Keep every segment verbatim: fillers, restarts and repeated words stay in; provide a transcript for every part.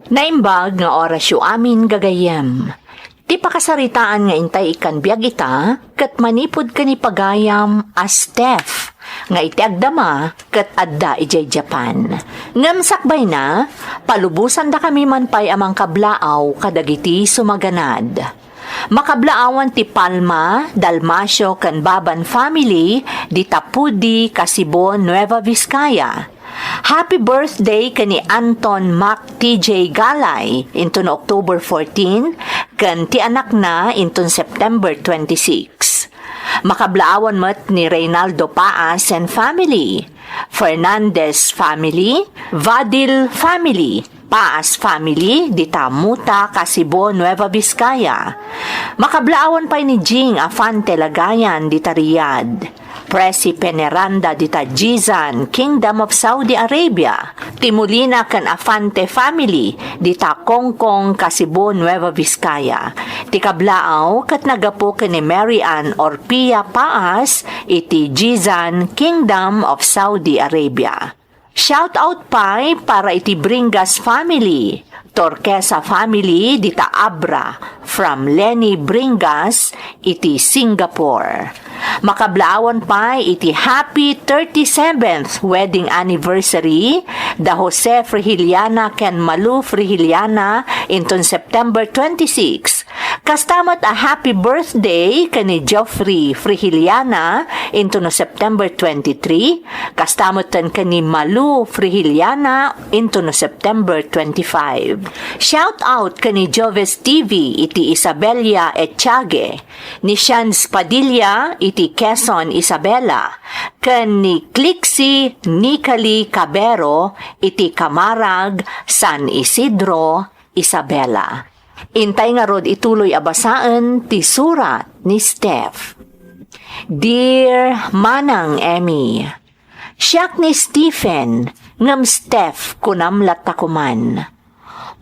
Naimbag nga orasyo amin, gagayyem. Ti pakasaritaan nga intay ikkan biag ita, ket manipud ken ni pagayam a Steph, nga iti agdama ket adda idiay Japan. Ngem sakbayna, palubosandakami man pay a mangkablaaw kadagiti sumaganad. Makablaawan ti Palma, Dalmacio, ken Baban family, dita Pudi, Kasibo, Nueva Vizcaya. Happy birthday ken ni Anton Mac T J Galay, inton October fourteen, ken ti anakna inton September twenty-six. Makablaawan met ni Reynaldo Paas and family, Fernandez family, Vadil family, Paas family, dita Muta, Kasibo, Nueva Vizcaya. Makablaawan pay ni Jing Afante Lagayan, dita Riyadh. Presi Peneranda, dita Jizan, Kingdom of Saudi Arabia. Ti Molina ken Afante family, dita Kongkong, Kasibo, Nueva Vizcaya. Ti kablaaw ket naggapu ken ni Mary Ann Orpia Paas, iti Jizan, Kingdom of Saudi Arabia. Shout out pay para iti Bringas family, Torquesa family, dita Abra, from Lenny Bringas, iti Singapore. Makablaawan pay iti happy thirty-seventh wedding anniversary da Jose Frigiliana ken Malu Frigiliana inton September twenty-six. Kasta met a happy birthday ken ni Geoffrey Frigiliana inton September twenty-three, kasta met ken ni Malu Frigiliana inton September twenty-five. Shout out ken ni Joves T V iti Isabela Echage, ni Shans Padilla iti Quezon, Isabela, ken ni Clixie Nicali Cabero iti Camarag, San Isidro, Isabela. Intay ngarud ituloy a basaen ti surat ni Steph. Dear Manang Emmy, siak ni Stephen, ngem Steph kunam latta koman.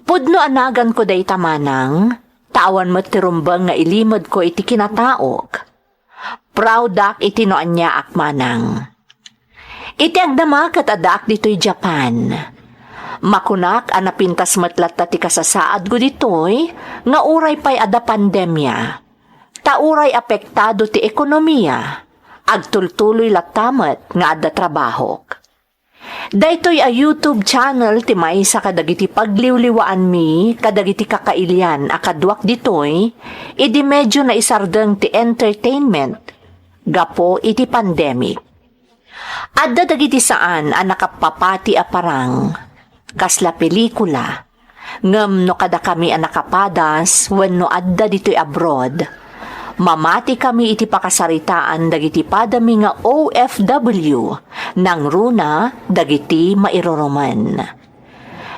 Pudno a naganko dayta manang, ta awan met ti rumbeng nga ilimedko iti kinataok. Proud-ak iti no aniaak manang. Iti agdama ket addaak ditoy Japan. Makunak a napintas met latta ti kasasaadko ditoy nga uray pay adda pandemia. Ta uray apektado ti ekonomia, agtultuloy latta met nga adda trabahok. Daytoy a YouTube channel ti maysa kadagiti pagliwliwaanmi kadagiti kakailian a kaduak ditoy, idi medyo naisardeng ti entertainment gapu iti pandemic. Adda dagiti saan a nakapapati a parang, kasla pelikula, ngem no kadakami a nakapadas wenno adda ditoy abroad, mamatikami iti pakasaritaan dagiti padami nga O F W nangruna dagiti mairurumen.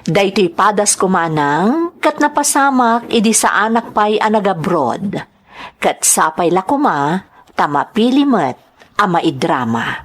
Daytoy padasko manang ket napasamak idi saanak pay a nagabroad, ket sapay la koma ta mapili met a maidrama.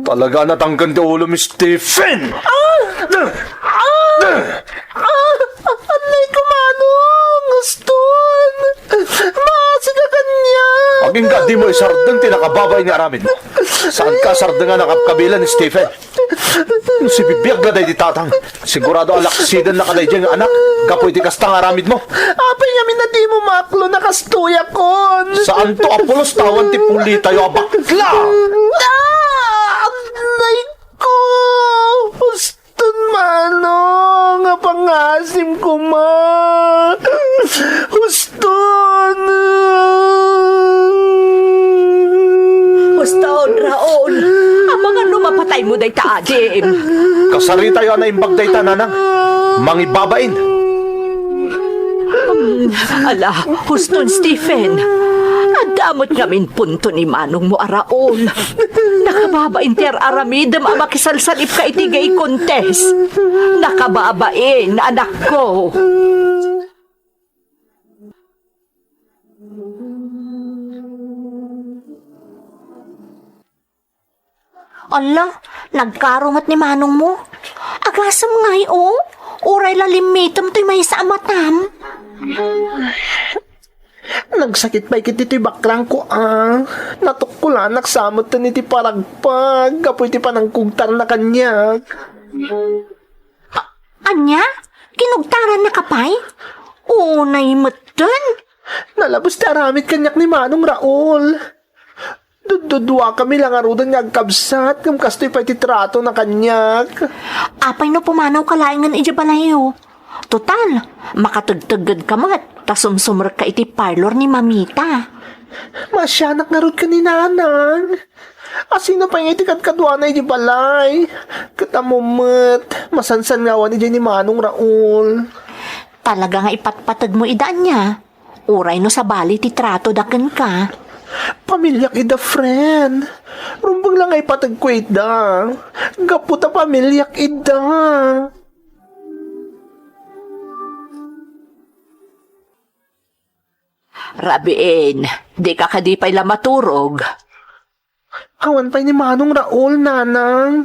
Talaga natangken ti ulom, Stephen! Ah! Ah! Ah! Anay ko, Manong! Uston! Maasi ka kaniak! Agingga, dimo isardeng ti nakababain nga aramidmo. Saanka a sardengan a kabkabilan ni Stephen. No sibibiag la daydi tatang, sigurado a laksidenna ka daydiay nga anak gapu iti kasta nga aramidmo. Apay ngamin a dimo maklon a kastoyakon? Saanto a pulos ta awan ti pulitayo a bakla! Ah! Anay ko! Uston, Manong, a pangasim koma! Uston! Uston, Raul! Amangan no mapataymo dayta adim! Kasaritayo a naimbag dayta, nanang. Mangibabain. Hmm, ala, uston, Stephen. Adda met ngamin punto ni manongmo a Raul. Nakababain ti ar-aramidem a makisalsalipka iti gay contest. Nakababain, anakko. Ala, nagkaro met ni manongmo. Agasem ngay, o. Uray Limmitem toy maysa a matam. Nagsakit pay ketdi toy baklangko, a. Natukkolanak sa metten iti paragpag gapu iti panangkugtarna kaniak. A-, ania? Kinugtarannaka pay? Unay metten? Nalabes ti aramid kaniak ni Manong Raul. Dudduduakami la ngaruden nga agkabsat, ngem kastoy pay ti tratona kaniak. Apay no pumanawka laengen idiay balayyo? Total, makategteggedka met, ta sumsumrekka iti parlor ni Mamita. Maasianak ngarud ken ni Nanang. A, sino pay nga iti kadkaduana idiay balay? Ket ammom met, masansan nga awan idiay ni Manong Raul. Talaga nga ipatpategmo ida ania? Uray no sabali ti tratoda kenka. Pamiliak ida, friend. Rumbeng la nga ipateg ko ida. Gapu ta pamiliak ida. Rabiin, dika kadi pay la maturog? Awan pay ni Manong Raul, Nanang.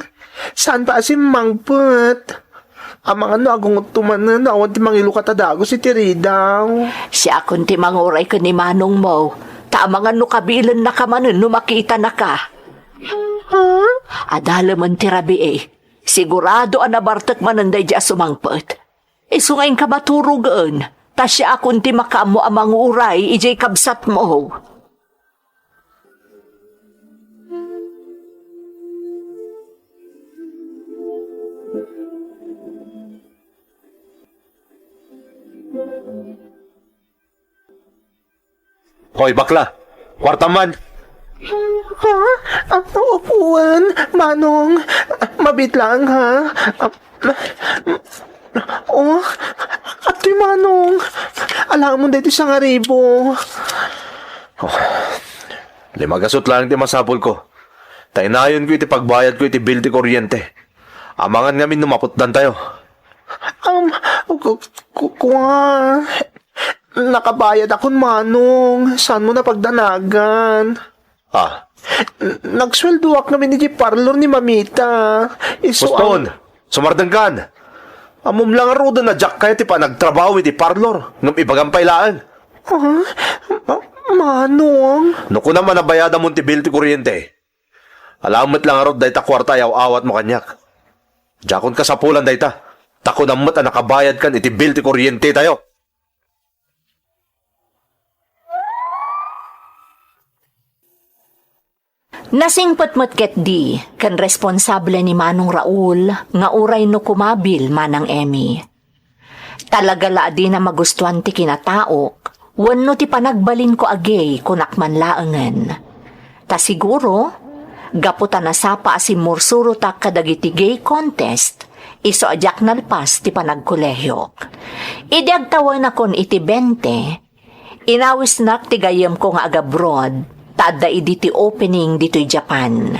Saan pay a simmangpet? Amangan no agungetto manen no awan ti mangilukat a dagus iti ridaw. Siakon ti manguray ken ni Manongmo, ta amangan no kabilennaka manen no makitanaka. Ha? Adalemen ti rabii. Sigurado a nabartek manen daydi a sumangpet. Isu nga inka maturogen, ta siakon ti makaammo a manguray idiay kabsatmo. Hoy, bakla! Kuartam man! Ha? Ah, upuan, Manong. Mabiit laeng, ha? Ah, oh, atoy, Manong. Alamon daytoy sangaribu. Oh, lima gasut laeng ti masapulko. Ta inayonko iti pagbayadko iti bill ti kuryente. Amangan ngamin no maputdantayo. Um, ku-, ku-, kua, nakabayadakon, Manong. Saanmo napagdanagan? Ah. N-, nagsueldoak ngamin iti parlor ni Mamita. Isu Poston! Sumardengkan! Ammom la ngaruden a diak kayat ti panagtrabaho iti parlor, ngem ibagam pay laeng. Ah? Ma-, Manong? No kunam a nabayadamon ti bill ti kuryente, alaem met la ngarud dayta kuarta a yaw-awatmo kaniak. Diakon kasapulan dayta, ta kunam met a nakabayadkan iti bill ti kuryentetayo. Nasingpet met ketdi ken responsable ni Manong Raul nga uray no kumabil Manang Emmy. Talaga la a dina magustuan ti kinataok wenno ti panagbalinko a gay, kunak man laengen. Ta siguro, gapu ta nasapa a simmursurotak kadagiti gay contest, isu a diak nalpas ti panagkolehiok. Idi agtawenakon iti bente, inawisnak ti gayyemko nga agabroad, ta adda idi ti opening ditoy Japan.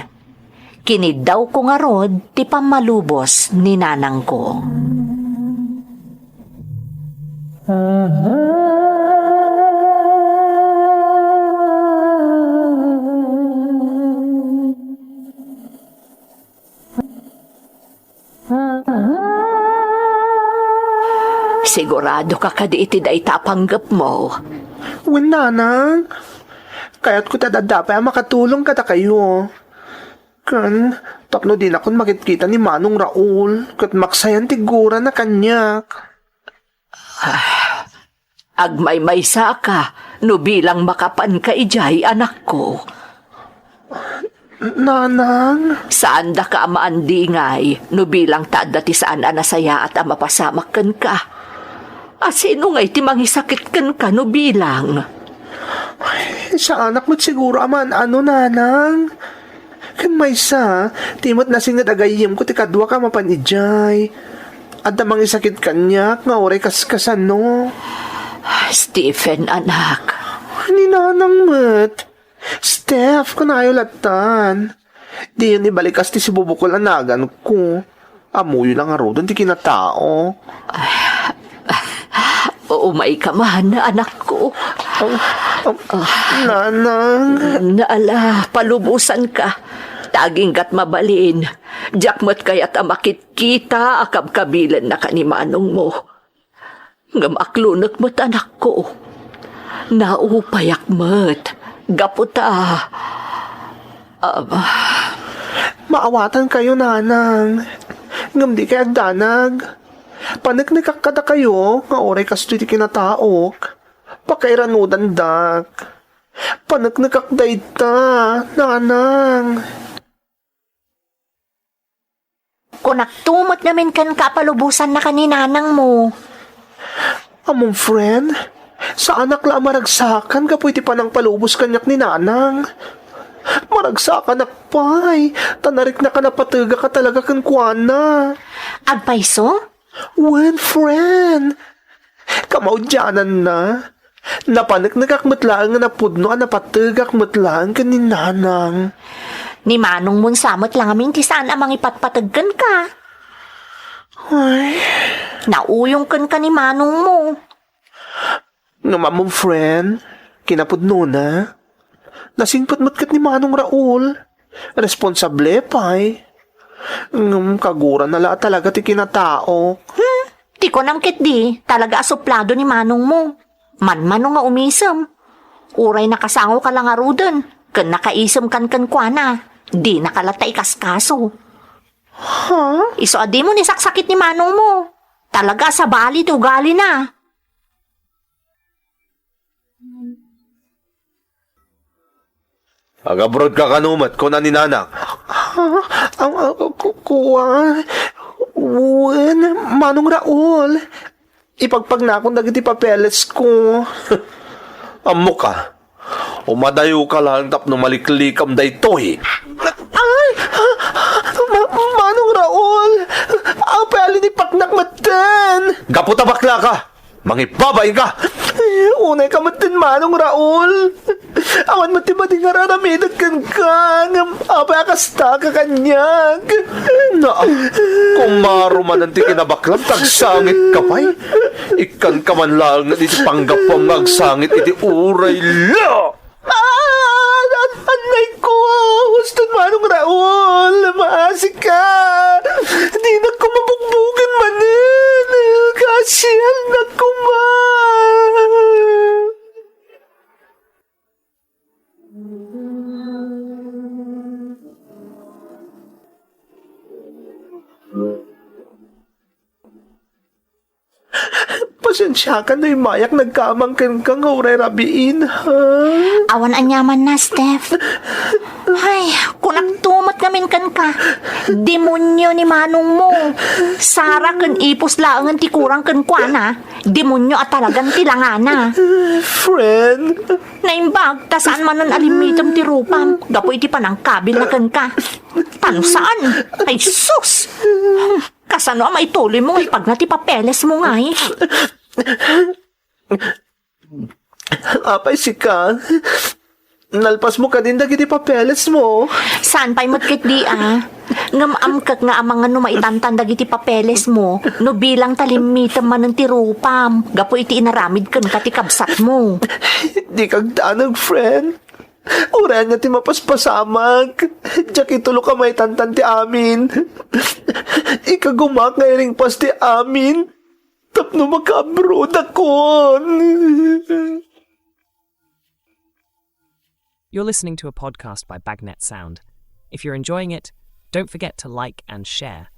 Kiniddawko ngarud ti pammalubos ni nanangko. Sigurado ka kadi iti dayta a panggepmo? Wen, nanang. Kayatko ti adda pay a makatulong kadakayo. Ken, tapno dinakon makitkita ni Manong Raul, ket maksayan ti gurana kaniak. Ah, agmaymaysaka no bilang makapanka idiay, anakko. Nanang? Saandaka a maandingay no bilang ta adda ti saan a nasayaat a mapasamak kenka. A sino ngay ti mangisakit kenka no bilang? Ay, saanak met siguro a maan-ano, nanang. Ken maysa, ti met nasinged a gayyemko ti kaduak a mapan idiay. Adda mangisakit kaniak nga uray kaskasano. Stephen, anak. Ni nanang met. Steph, kunayo lattan. Diyon ibalikas ti sibubukol a naganko. Ammoyo la ngaruden ti kinatao. Umayka man, anakko. Oh, oh, nanang. Ala, palubosanka. Ta aginggat mabalin. Diak met kayat a makitkita a kabkabilennaka ni manongmo. Ngem aklonek met, anakko. Naupayak met. Gapu ta, ah, Maawatankayo, nanang. Ngem dikay agdanag. Paneknekak kadakayo nga uray kastoy ti kinataok, pakairanudandak. Paneknekak dayta, nanang. Kunakto met ngamin kenka a palubosannaka ni nanangmo. Ammom, friend, saanak la a maragsakan gapu iti panangpalubos kaniak ni nanang. Maragsakanak pay, ta nariknak a napategak a talaga kenkuana. Agpayso? Wen, friend. Kamaudiananna, napaneknekak met laeng nga napudno a napategak met laeng ken ni nanang. Ni manongmon sa met la ngamin ti saan a mangipatpateg kenka. Ay. Nauyong kenka ni manongmo. Ngem ammom, friend, kinapudnona, nasingpet met ket ni Manong Raul. Responsable pay. Ngem kagurana la talaga ti kinataok. Hmm, ti kunam ketdi, talaga a suplado ni manongmo. Manmano nga umisem. Uray nakasangoka la ngaruden, ken nakaisemkan kenkuana, dinaka latta ikaskaso. Ha? Isu a dimo ni saksakit ni manongmo. Talaga a sabali ti ugalina. Agabrodka kano met, kuna ni nanang. Ha? Ang, ah, ku-, kuwan? Wen, Manong Raul. Ipagpagnakon dagiti papelesko. Ammok a. Umadayoka laeng tapno maliklikam daytoy. Ay! Ma-, Manong Raul! Apay a linipaknak metten? Gapu ta baklaka! Mangibabainka! Unayka metten, Manong Raul. Awan met ti madi nga ar-aramidek kenka, ngem apay a kastaka kaniak? Naa, kumaro manen ti kinabaklam, ta agsangitka pay. Ikkanka man laeng iti panggapuam nga agsangit iti uray la! Ah! An-, annay ko! Huston, Manong Raul! Maasika! Dinak ko mabugbugen manen! Kasialnak koma! Pasensiakan no immayak nagkamang kenka nga uray rabiin, ha? Awan aniamanna, Steph. Ay, kunakto met ngamin kenka. Demonio ni manongmo. Sara ken ipus laengen ti kurang kenkuana. Demonio a talagan ti langana. Friend. Naimbag, ta saan manen a limmitem ti rupam gapu iti panangkabilna kenka. Ta no saan, ay sus! Kasano a maituloymo nga ipagna ti papelesmo ngay? Apay sika? Nalpasmo kadin dagiti papelesmo? Saan pay met ketdi a? Ngem amkek nga amangan no maitantan dagiti papelesmo, no bilang ta limmitem manen ti rupam gapu iti inaramid kenka ti kabsatmo. Dika agdanag, friend. Uray ania ti mapaspasamak, diak ituloka maitantan ti amin. Ikagumaak nga iringpas ti amin tapno maka-abroadakon. You're listening to a podcast by Bagnet Sound. If you're enjoying it, don't forget to like and share.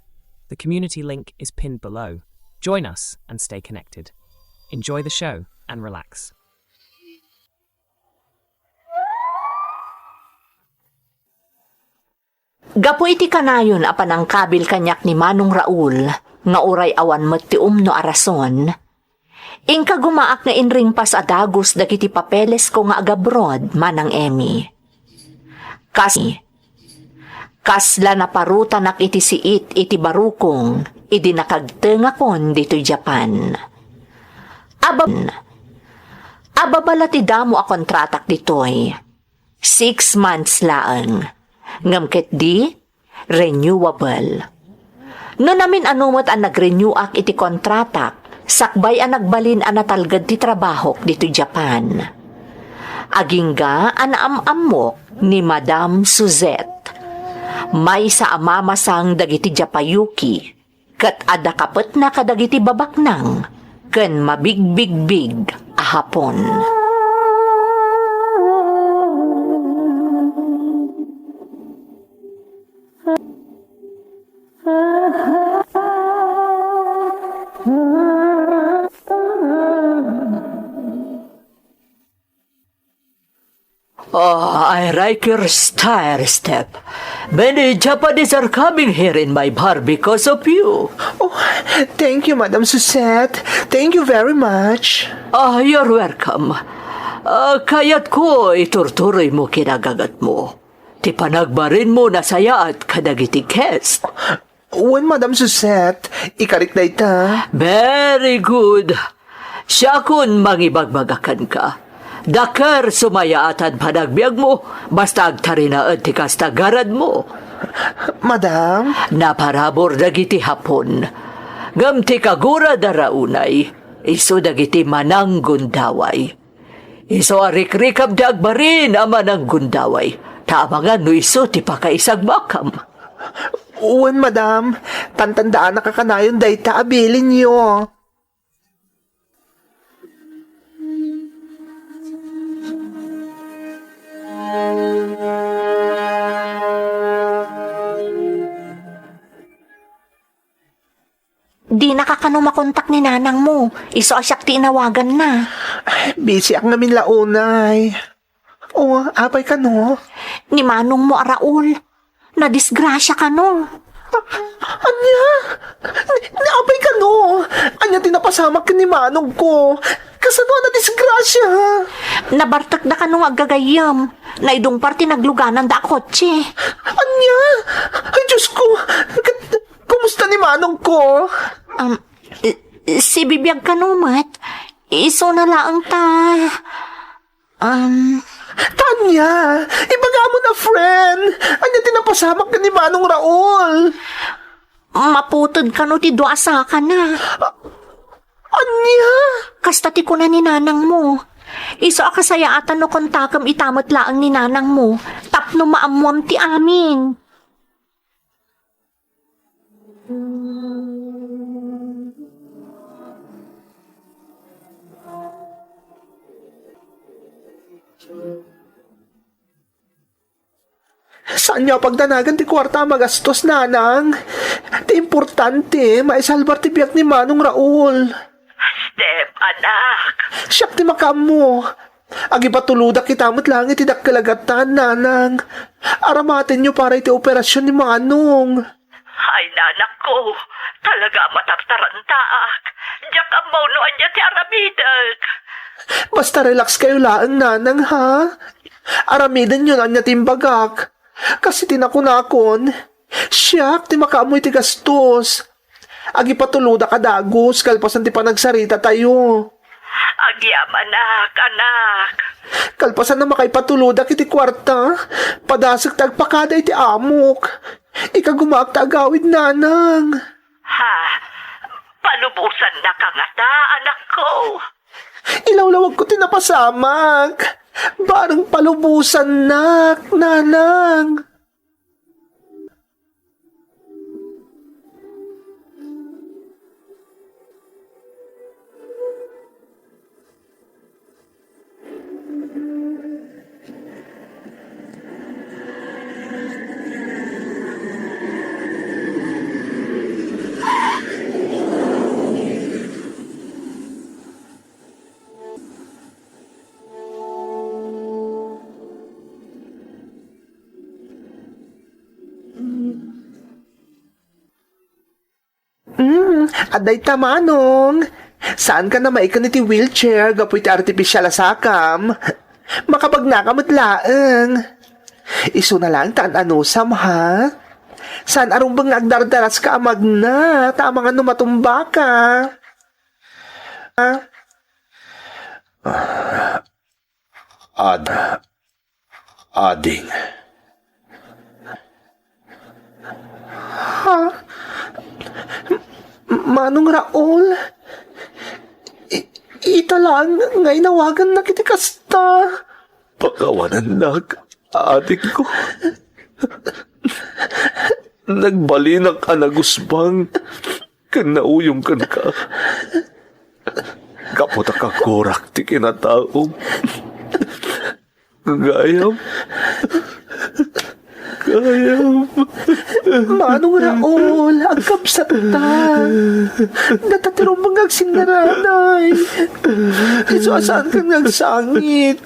The community link is pinned below. Join us and stay connected. Enjoy the show and relax. Gapu iti kanayon a panangkabil kaniak ni Manong Raul nga uray awan met ti umno a rason, inkagumaak nga inringpas a dagus dagiti papelesko nga agabroad, Manang Emmy. Kas-, kasla naparutanak iti siit iti barukong idi nakagtengakon ditoy Japan. Abab-, ababa la ti damo a kontratak ditoy. Six months laeng. Ngem ketdi, renewable. No namin-ano met a nag-renew-ak iti kontratak, sakbay a nagbalin a natalged ti trabahok ditoy Japan. Agingga a naam-ammok ni Madam Suzette, maysa a mamasang dagiti Japayuki, ket adda kapetna kadagiti babaknang. ken mabigbigbig a Hapon. Oh, I like your style, Step. Many Japanese are coming here in my bar because of you. Oh, thank you, Madam Suzette. Thank you very much. Ah, you're welcome. Ah, kayatko iturturoy mo kinagangan mo. Ti panagbarinmo nasayaat kadagiti guest. Wen, Madam Suzette, ikarik dayta. Very good. Siakon mangibagbaga kenka. Dakkel sumayaatan panagbiagmo, basta agtarinaed ti kasta garadmo. Madam? Naparabur dagiti Hapon. Ngem ti kagurad a raunay, isu dagiti mananggundaway. Isu a rikrikam ti agbarin a mananggundaway, ta amangan no isu ti pakaisagmakam. Wen, madam, tantandaanak a kanayon dayta a bilinyo. Dinaka kano makontak ni nanangmo. Isu a siak ti inawaganna. Ay, busy ak ngamin la unay. O, apay kano? Ni manongmo a Raul. Nadisgrasya kano. A-, ania? Ni, ni apay kano? Ania ti napasamak ken ni manongko? Kasano a nadisgrasya? Nabartekda kano nga aggagayyem. Naidungpar ti naglugananda a kotse. Ania? Ay, Diyos ko! Ket, Kumusta ni manongko? Um, i-, sibibiag kano met. Isuna laeng ta, um, Tanya, ibagam na, friend. Ania ti napasamak ken ni Manong Raul? Maputed kano ti dua a sakana. Ania? Kasta ti kuna ni nanangmo. Isu a kasayaatan no kontakem ita met laeng ni nanangmo tapno maammuam ti amin. Saanyo a pagdanagan ti kuarta a magastos, nanang. Ti importante, maisalbar ti biag ni Manong Raul. Step, anak. Siak ti makaammo. Agipatulodak ita met laeng iti dakkel a gattan, nanang. Aramatenyo para iti operasyon ni Manong. Ay, nanakko, talaga a matartarantaak. Diak ammo no ania ti aramidek. Basta relax kayo laeng, nanang, ha? Aramidenyo no ania ti imbagak. Kas iti nakunakon, siak ti makaammo iti gastos. Agipatulodak a dagus kalpasan ti panagsaritatayo. Agyamanak, anak. Kalpasan a makaipatulodak iti kuarta, padasek ti agpakada iti amok. Ikagumaak ta agawid, nanang. Ha? Palubosannaka ngata, anakko? Ilawlawagko ti napasamak. Bareng palubosannak, nanang. Mm, adda ita, Manong. Saanka a maiken iti wheelchair gapu iti artificial a sakam. Makabagnaka met laeng. Isuna laeng ta an-anusam, ha? Saan a rumbeng nga agdardaraska a magna, ta amangan no matumbaka. Ah. Ad-, ading. Ha? M-, Manong Raul? I-, ita laeng nga inawagannak iti kasta. Pakawanannak, adingko. Nagbalinak a nagusbang ken nauyong kenka. Ammok ta kagurak ti kinataom. Gayam. Gayam. Manong Raul, agkabsatta. Data ti rumbeng nga agsinnaranay. Isu a saankan nga agsangit.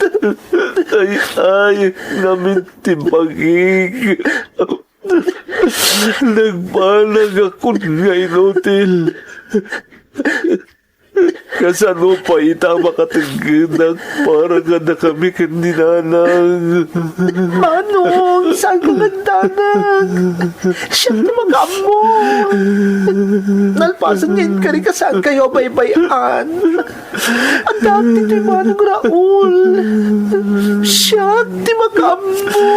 Ay, ay, ngamin ti bagik. Nagbanagakon nga inutil. Kasano pay ita a makatenggenak para kadakami ken ni Nanang? Manong, saanko nga agdanag. Siak ti makaammo. Nalpasen nga inkari a saankayo a baybay-an. Adda ditoy Manong Raul. Siak ti makaammo.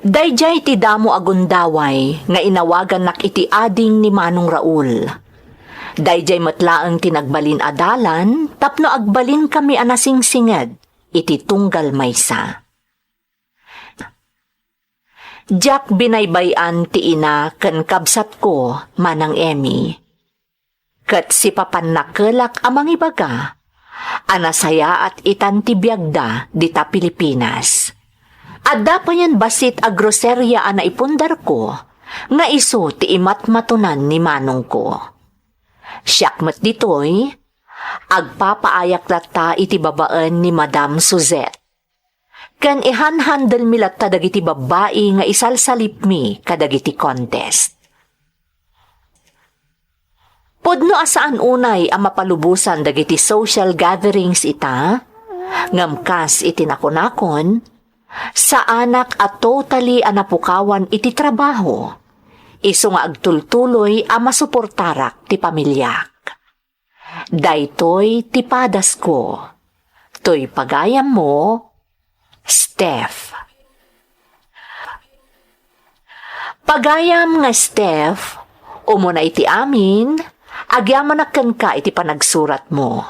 Daydiay ti damo a gundaway nga inawagannak iti ading ni Manong Raul. Daydiay met laeng ti nagbalin a dalan tapno agbalinkami a nasingsinged iti tunggal maysa. Diak binaybay-an ti ina ken kabsatko, Manang Emmy. Ket sipapannakelak a mangibaga a nasayaat itan ti biagda dita Pilipinas. Adda payen bassit a groseria a naipundarko nga isu ti imatmatonan ni manongko. Siak met ditoy, agpapaayak latta iti babaen ni Madam Suzette. Ken ihanhandelmi latta dagiti babbai nga isalsalipmi kadagiti contest. Pudno a saan unay a mapalubosan dagiti social gatherings ita, ngem kas iti nakunakon, saanak a totally a napukawan iti trabaho, isu nga agtultuloy a masuportarak ti pamiliak. Daytoy ti padasko. Toy pagayammo, Steph. Pagayam nga Steph, umuna iti amin, agyamanak kenka iti panagsuratmo.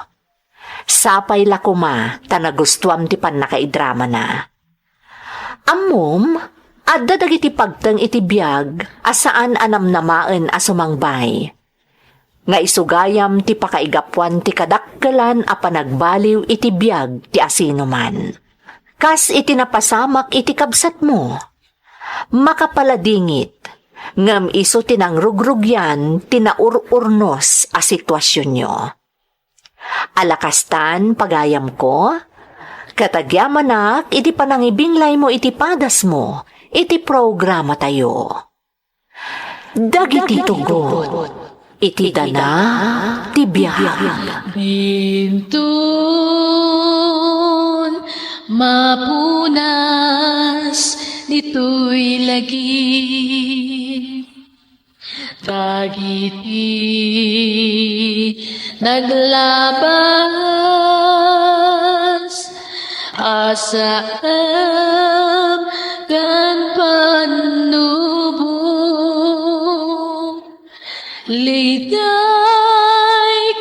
Sapay la koma ta nagustuam ti pannakaidramana. Ammom, adda dagiti pagteng iti biag a saan a namnamaen a sumangbay. Nga isu gayam ti pakaigapuan ti kadakkelan a panagbaliw iti biag ti asinoman. Kas iti napasamak iti kabsatmo, makapaladingit, ngem isu ti nangrugrugian ti naur-urnos a situasionyo. Alakastan, pagayamko, ket agyamanak iti panangibinglaymo iti padasmo iti programatayo. Dagiti tugot iti dana ti biag. Inton mapunas ditoy lagip, dagiti naglabas a saem ken pannubo, liday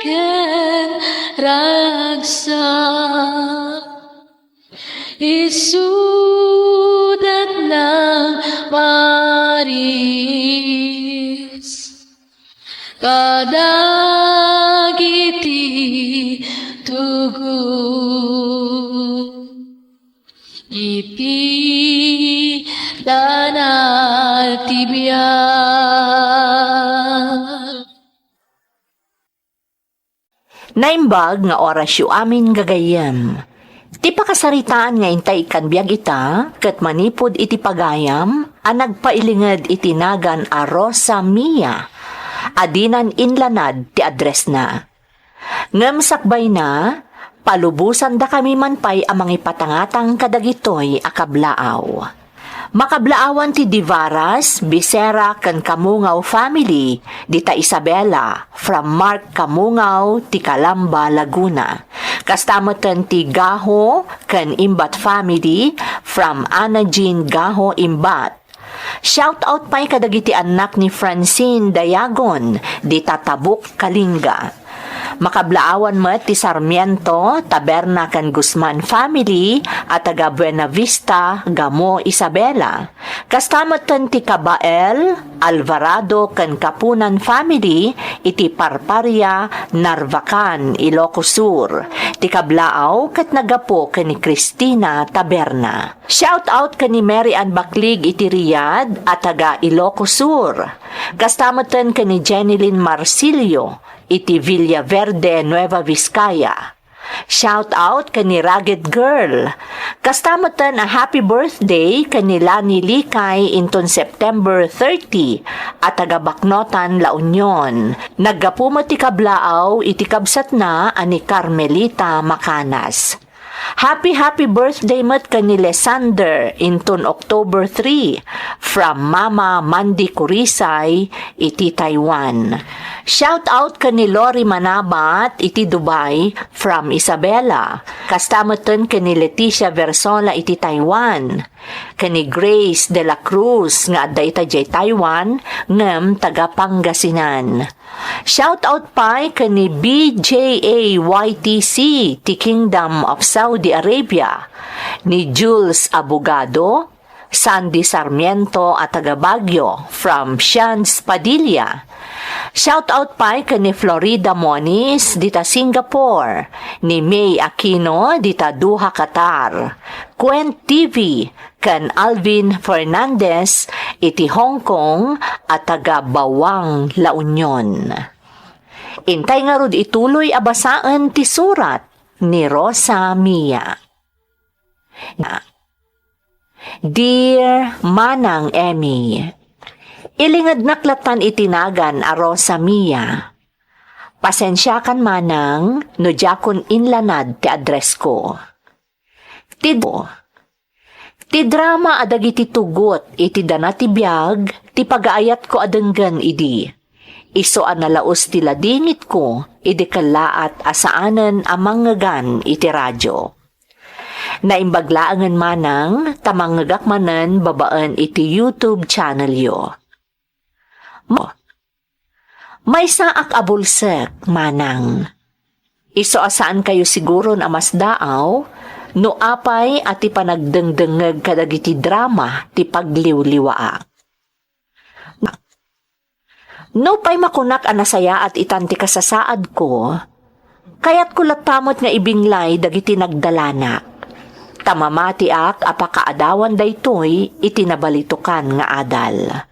ken ragsak. Isudat nang paris kadagiti tugot iti dana ti biag. Naimbag nga orasyo amin, gagayyem. Ti pakasaritaan nga intay ikkan biag ita ket manipud iti pagayam a nagpailinged iti nagan a Rosa Mia a dinan inlanad ti addressna. Ngem sakbayna, palubosandakami man pay a mangipatangatang kadagitoy a kablaaw. Makablaawan ti Divaras, Bisera, ken Kamungaw family, dita Isabela, from Mark Kamungaw, ti Calamba, Laguna. Kasta metten ti Gaho ken Imbat family, from Ana Jean Gaho, Imbat. Shout out pay kadagiti annak ni Francine Dayagon, dita Tabuk, Kalinga. Makablaawan met ti Sarmiento, Taberna ken Guzman family a taga Buenavista, Gamo, Isabela. Kasta metten ti Kabael, Alvarado ken Kapunan family iti Parparia, Narvacan, Ilocos Sur. Ti kablaaw ket naggapu ken ni Cristina Taberna. Shout out ken ni Mary Ann Baklig iti Riyadh a taga Ilocos Sur. Kasta metten ken ni Jenilyn Marsilio iti Villaverde, Nueva Vizcaya. Shout out ken ni Rugged Girl. Kasta metten a happy birthday ken ni Lani Likay inton September thirty a taga Baknotan, La Union. Naggapu met ti kablaaw iti kabsatna a ni Carmelita Macanas. Happy, happy birthday met ken ni Lesander inton October three, from Mama Mandy Kurisay iti Taiwan. Shout out ken ni Lori Manabat iti Dubai from Isabela. Kasta metten ken ni Leticia Versola iti Taiwan. Ken ni Grace de la Cruz nga adda ita jay Taiwan ngem taga Pangasinan. Shout out pay ken ni B J A Y T C ti Kingdom of Saudi Arabia, ni Jules Abogado, Sandy Sarmiento a taga Baguio from Shans Padilla. Shout out pay ken ni Florida Moniz dita Singapore, ni May Aquino dita Doha, Qatar, Quent T V, ken Alvin Fernandez iti Hong Kong a taga Bawang, La Union. Intay ngarud ituloy a basaen ti surat ni Rosa Mia. Dear Manang Emmy, ilingednak latan iti nagan a Rosa Mia. Pasensiakan manang no diakon inlanad ti addressko. Ti, ti drama a dagiti tugot iti dana ti biag ti pagaayatko a denggen idi. Isu a nalaus ti ladingitko idi kellaat a saanen a mangngegan iti radio. Naimbag laengen manang ta mangngegak manen babaen iti YouTube channelyo. Mo. Maysaak a bulsek, manang. Isu a saankayo siguron a masdaaw no apay a ti panagdengdengngeg kadagiti drama ti pagliwliwaak. Nupay makunak a nasayaat itan ti kasasaadko, kayatko latta met nga ibinglay dagiti nagdalanak. Ta mamatiak a pakaadawan daytoy iti nabalitokan nga adal.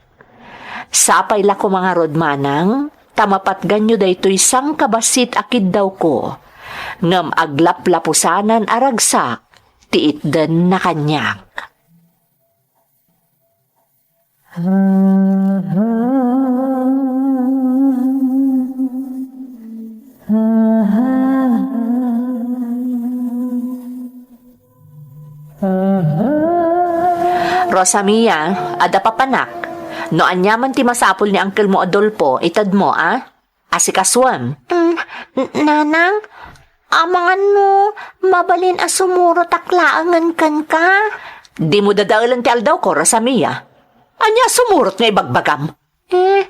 Sapay la koma ngarud manang, ta mapatganyo daytoy sangkabassit a kiddawko, ngem aglaplapusanan a ragsak ti itdenna kaniak. Rosa Mia, adda papanak. No aniaman ti masapul ni Uncle mo Adolfo, itedmo, a? Asikasuem. Mm, n-, nanang, amangan no mabalin a sumurotak laengen kenka? Dimo dadaelen ti aldawko, Rosa Mia. Ania a sumurot nga ibagbagam? Eh,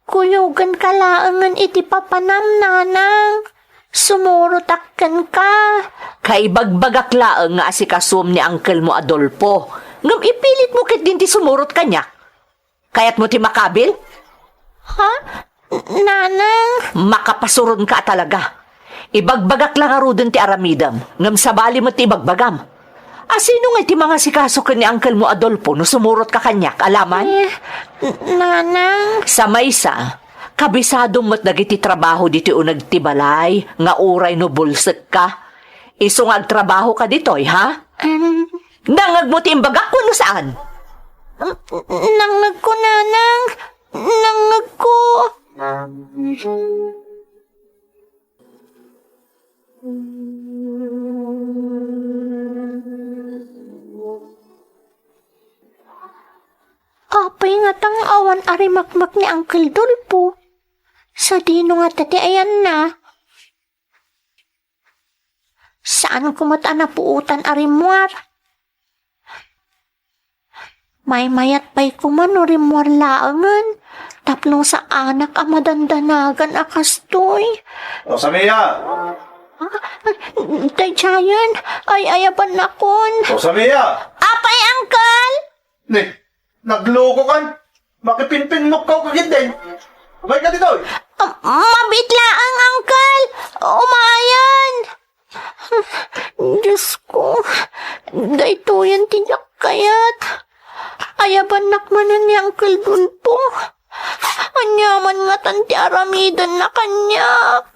kuyogenka laengen iti papanam, nanang. Sumurotak kenka. Kaibagbagak laeng nga asikasuem ni Uncle mo Adolfo. Ngem ipilitmo ketdin ti sumurot kaniak. Kayatmo ti makabil? Ha? Nanang? Makapasuronka a talaga. Ibagbagak la ngaruden ti aramidem, ngem sabali met ti ibagbagam. A sino ngay ti mangasikaso ken ni Uncle mo Adolfo no sumurotka kaniak, alaman? Eh, n-, nanang? Sa maysa, kabisadom met dagiti trabaho ditoy uneg ti balay nga uray no bulsekka. Isu nga agtrabahoka ditoy, ha? Em. Nangngegmo ti imbagak wenno saan? N-, nangngegko, nanang. Nangngegko. Apay ngata nga awan a rimakmak ni Uncle Dolpo? Sadino ngata ti ayanna? Saanko met a napuotan a rimmuar. Maymayat pay koma no rimmuar laengen, tapno saanak a madandanagan a kastoy. Rosamia! Ah, daydiayen, ay-ayabannakon. Rosamia! Apay, Uncle? Ni, naglukokan? Makipinpingnokkaw ka ketdin. Umayka ditoy. Ah, mabiit laeng, Uncle. Umayen. Diosko, daytoyen ti diak kayat. Ayabannak manen ni Uncle Dolpo. Aniaman ngatan ti aramidenna kaniak.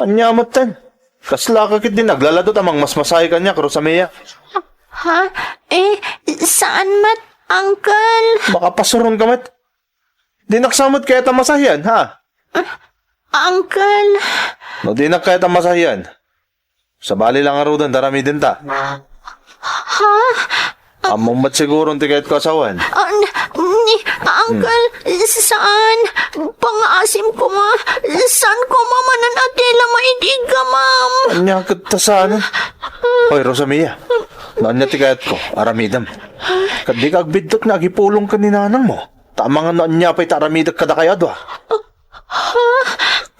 Ania metten? Kasla ka ketdin aglaladot a mangmasmasahi kaniak, Rosamia? Ha? Eh, saan met, Uncle. Makapasuronka met. Dinak sa met kayat a masahian, ha? Uncle. No dinak kayat a masahian, sabali la ngaruden ta aramidenta. Ha? Ammom met siguron ti kayatko a sawen. Ah, n-, ni, Uncle, saan? Pangaasim koma. Saan koma manen a dila maidigamam? Ania ket ta saan? Hoy, Rosamia. No ania ti kayatko, aramidem. Ket dika agbiddut nga agipulong ken ni nanangmo. Ta amangan no ania pay ti aramidek kadakayo a dua.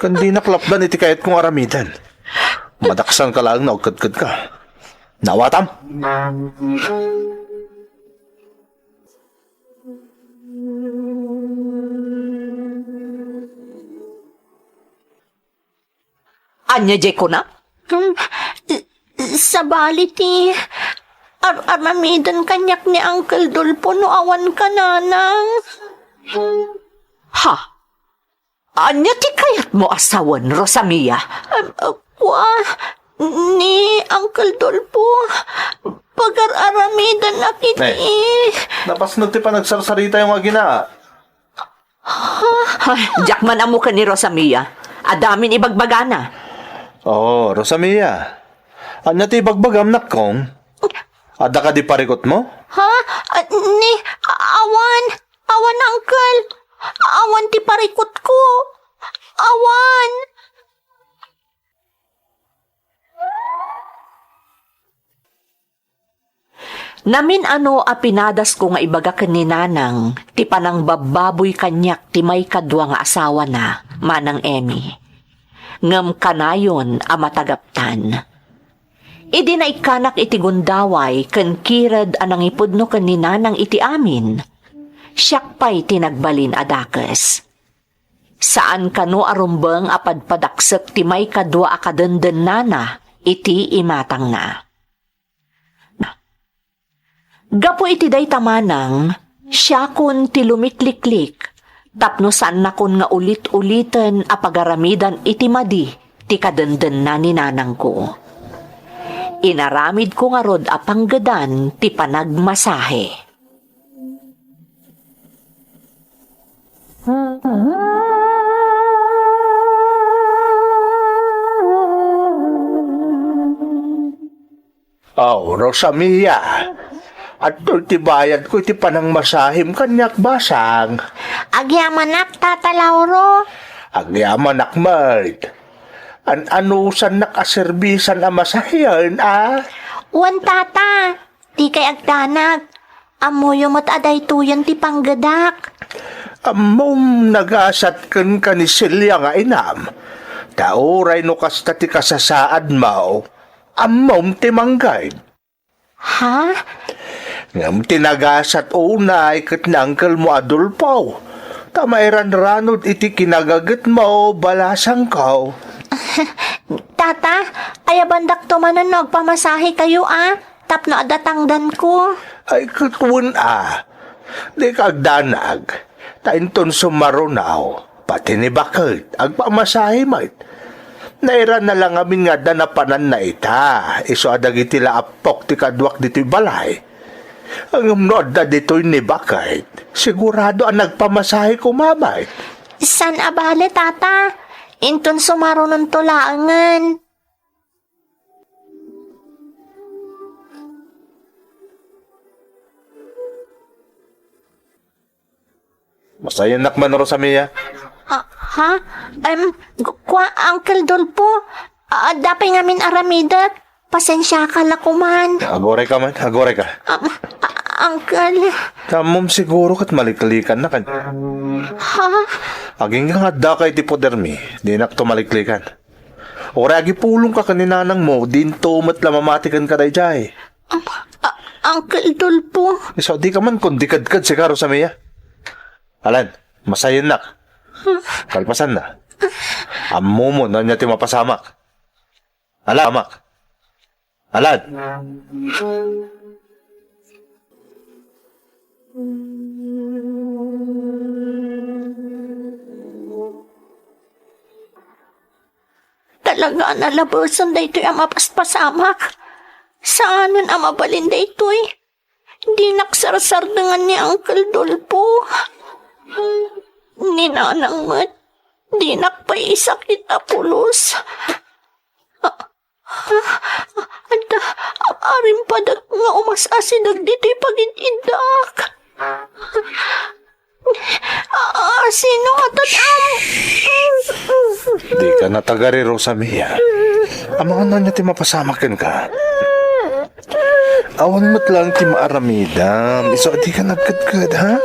Ken dinak lapdan iti kayatko nga aramiden. Madaksanka laeng no agkedkedka. Naawatam? Ania diay kuna? Hmm, sabali ti ar-aramiden kaniak ni Uncle Dolpo no awan ka, nanang. Ha? Ania ti kayatmo a sawen, Rosamia? Em, ah, kua, ni Uncle Dolpo, pagar-aramidennak iti. Napasnod ti panagsarsaritayo nga agina. Ay, diak man ammo ken ni Rosamia. Adda amin ibagbagana. Oh, Rosamia. Ania ti ibagbagam, nakkong? Adda kadi parikutmo? Ha? Ah, ni, awan. Awan, Uncle. Awan ti parikutko. Awan. Namin-ano a pinadasko nga ibaga ken ni Nanang ti panangbabbaboy kaniak ti maikadua nga asawana, Manang Emmy. Ngem kanayon a matagaptan. Idi naikkanak iti gundaway ken kired a nangipudno ken ni Nanang iti amin, siak pay ti nagbalin a dakes. Saan kano a rumbeng a padpadaksek ti maikadua a kadendennana iti imatangna. Gapu iti dayta, Manang, siakon ti lumikliklik tapno saannakon nga ulit-uliten a pagaramidan iti madi ti kadendenna ni nanangko. Inaramidko ngarud a panggedan ti panagmasahe. Aw, Rosamia, adtoy ti bayadko iti panangmasahim kaniak, basang. Agyamanak, Tata Lauro. Agyamanak met. An-anusannak a serbisan a masahian, a? Wen, Tata. Dikay agdanag. Ammoyo met a daytoyen ti panggedak. Ammom, nagasat kenka ni Celia nga inam. Ta uray no kasta ti kasasaadmo, ammom ti mangged. Ha? Ngem ti nagasat unay ket ni Uncle mo Adolfo. Ta mairanranod iti kinagagetmo, balasangko. Tata, ayabandakto manen no agpamasahe kayo, a? Tapno adda tangdanko. Ay, ket wen a. Dika agdanag. Ta inton sumaruno, pati ni baket, agpamasahe met. Nairana la ngamin nga adda napananna ita, isu a dagiti la appok ti kaduak ditoy balay. Ngem no adda ditoy ni baket, sigurado a nagpamasahe koma met. Saan a bale, Tata. Inton sumarunonto laengen. Sayannak man, Rosamia. Ah, ha? Em, ku-, kua, Uncle Dolfo? Ah, adda pay ngamin aramidek. Pasensiaka la koman. Aguray ka man, aguray ka. Ah, ah, Uncle. Ammom siguro ket maliklikannak. Ha? Agingga nga addaka iti podermi, dinakto maliklikan. Uray agipulongka ken ni nanangmo, dinto met la mamati kenka daydiay. Ah, ah, Uncle Dolfo. Isu a dika man kundi kedked sika, Rosamia. Alan, masayannak. Kalpasanna, ammomon no ania ti mapasamak. Alan, amak. Alan. Talaga a nalabesen daytoy a mapaspasamak. Saanen a mabalin daytoy. Dinak sarsardengan ni Uncle Dolfo. Ni nanang met, dinak pay isakit a pulos. Ah, ah, adda, arimpadek nga umas-asi dagditoy pagid-iddak. Ah, sino nga tat-, am-, Dika natagari, Rosamia. Amangan no ania ti mapasamak kenka. Awan met laeng ti maaramidam. Isu a dika nagkedked, ha?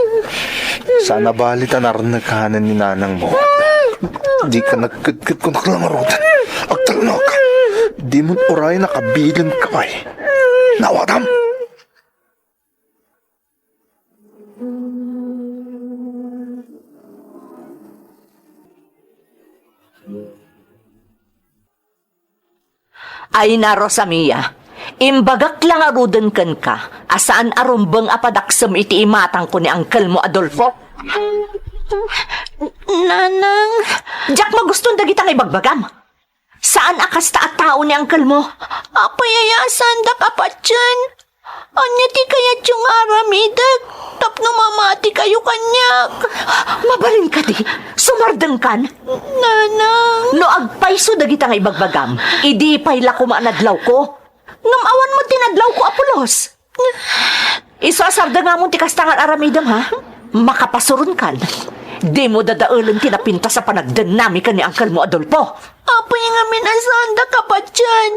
Saan a bali ta narnekanen ni nanangmo. Dika nagkedked, kunak la ngarud. Agtalnoka. Dimon uray nakabilinka pay. Naawatam? Ay na, Rosamia, imbagak la ngaruden kenka a saan a rumbeng a padaksem iti imatangko ni angkelmo a Dolfo. Nanang. Diak magusto dagita nga ibagbagam. Saan a kasta a tao ni angkelmo. Apay aya a saandak a patien? Ania ti kayatyo nga aramidek tapno mamatikayo kaniak? Mabalin kadi? Sumardengkan? Nanang. No agpayso dagita nga ibagbagam, idi pay la koma a nadlawko. Ngem awan met ti nadlawko a pulos. Isu a sardengamon ti kasta nga ar-aramidem, ha? Makapasuronkan. Dimo dadaelen ti napintas a panagdennami ken ni angkelmo a Dolfo. Apay ngamin a saandak a patien?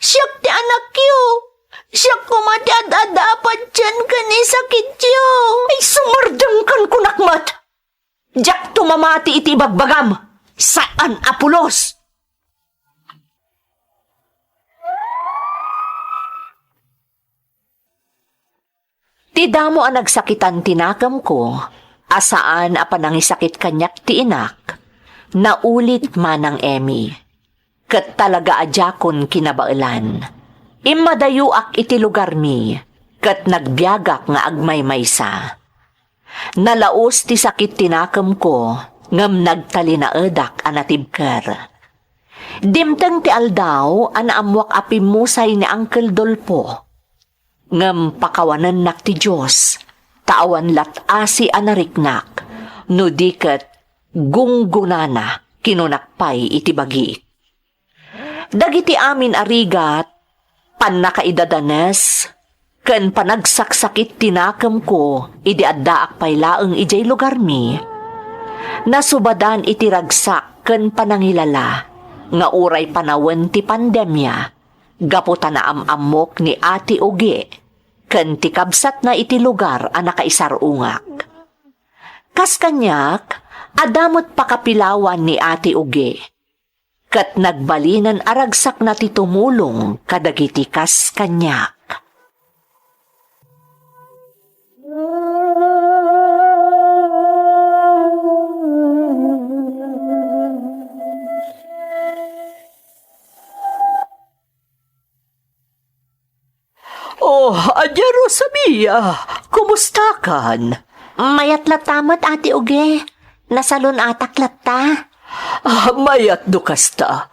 Siak ti anakyo. Siak koma ti ad-adda a patien ken isakityo. Ay, sumardengkan kunak met. Diakto mamati iti ibagbagam. Saan a pulos. Ti damo a nagsakitan ti nakemko a saan a panangisakit kaniak ti inak, naulit manang Emmy. Ket talaga a diakon kinabaelan. Immadayoak iti lugarmi, ket nagbiagak nga agmaymaysa. Nalaus ti sakit ti nakemko, ngem nagtalinaedak a natibker. Dimteng ti aldaw a naammoak a pimmusay ni Uncle Dolfo. Ngem pakawanennak ti Dios, ta awan lat-asi a nariknak, no di ket gunggonana, kinunak pay iti bagi. Dagiti amin a rigat, pannakaidadanes, ken panagsaksakit ti nakemko idi addaak pay laeng idiay lugarmi, nasubadan iti ragsak ken panangilala nga uray panawen ti pandemia gapu ta naam-ammok ni Ate Ugi ken ti kabsatna iti lugar a nakaisar-ungak. Kas kaniak, adda met pakapilawan ni Ate Ugi. Ket nagbalinen a ragsakna ti tumulong kadagiti kas kaniak. Oh, ania, Rosamia, kumustakan? Mayat latta met, Ate Uge. Nasalun-atak latta. Ah, mayat no kasta.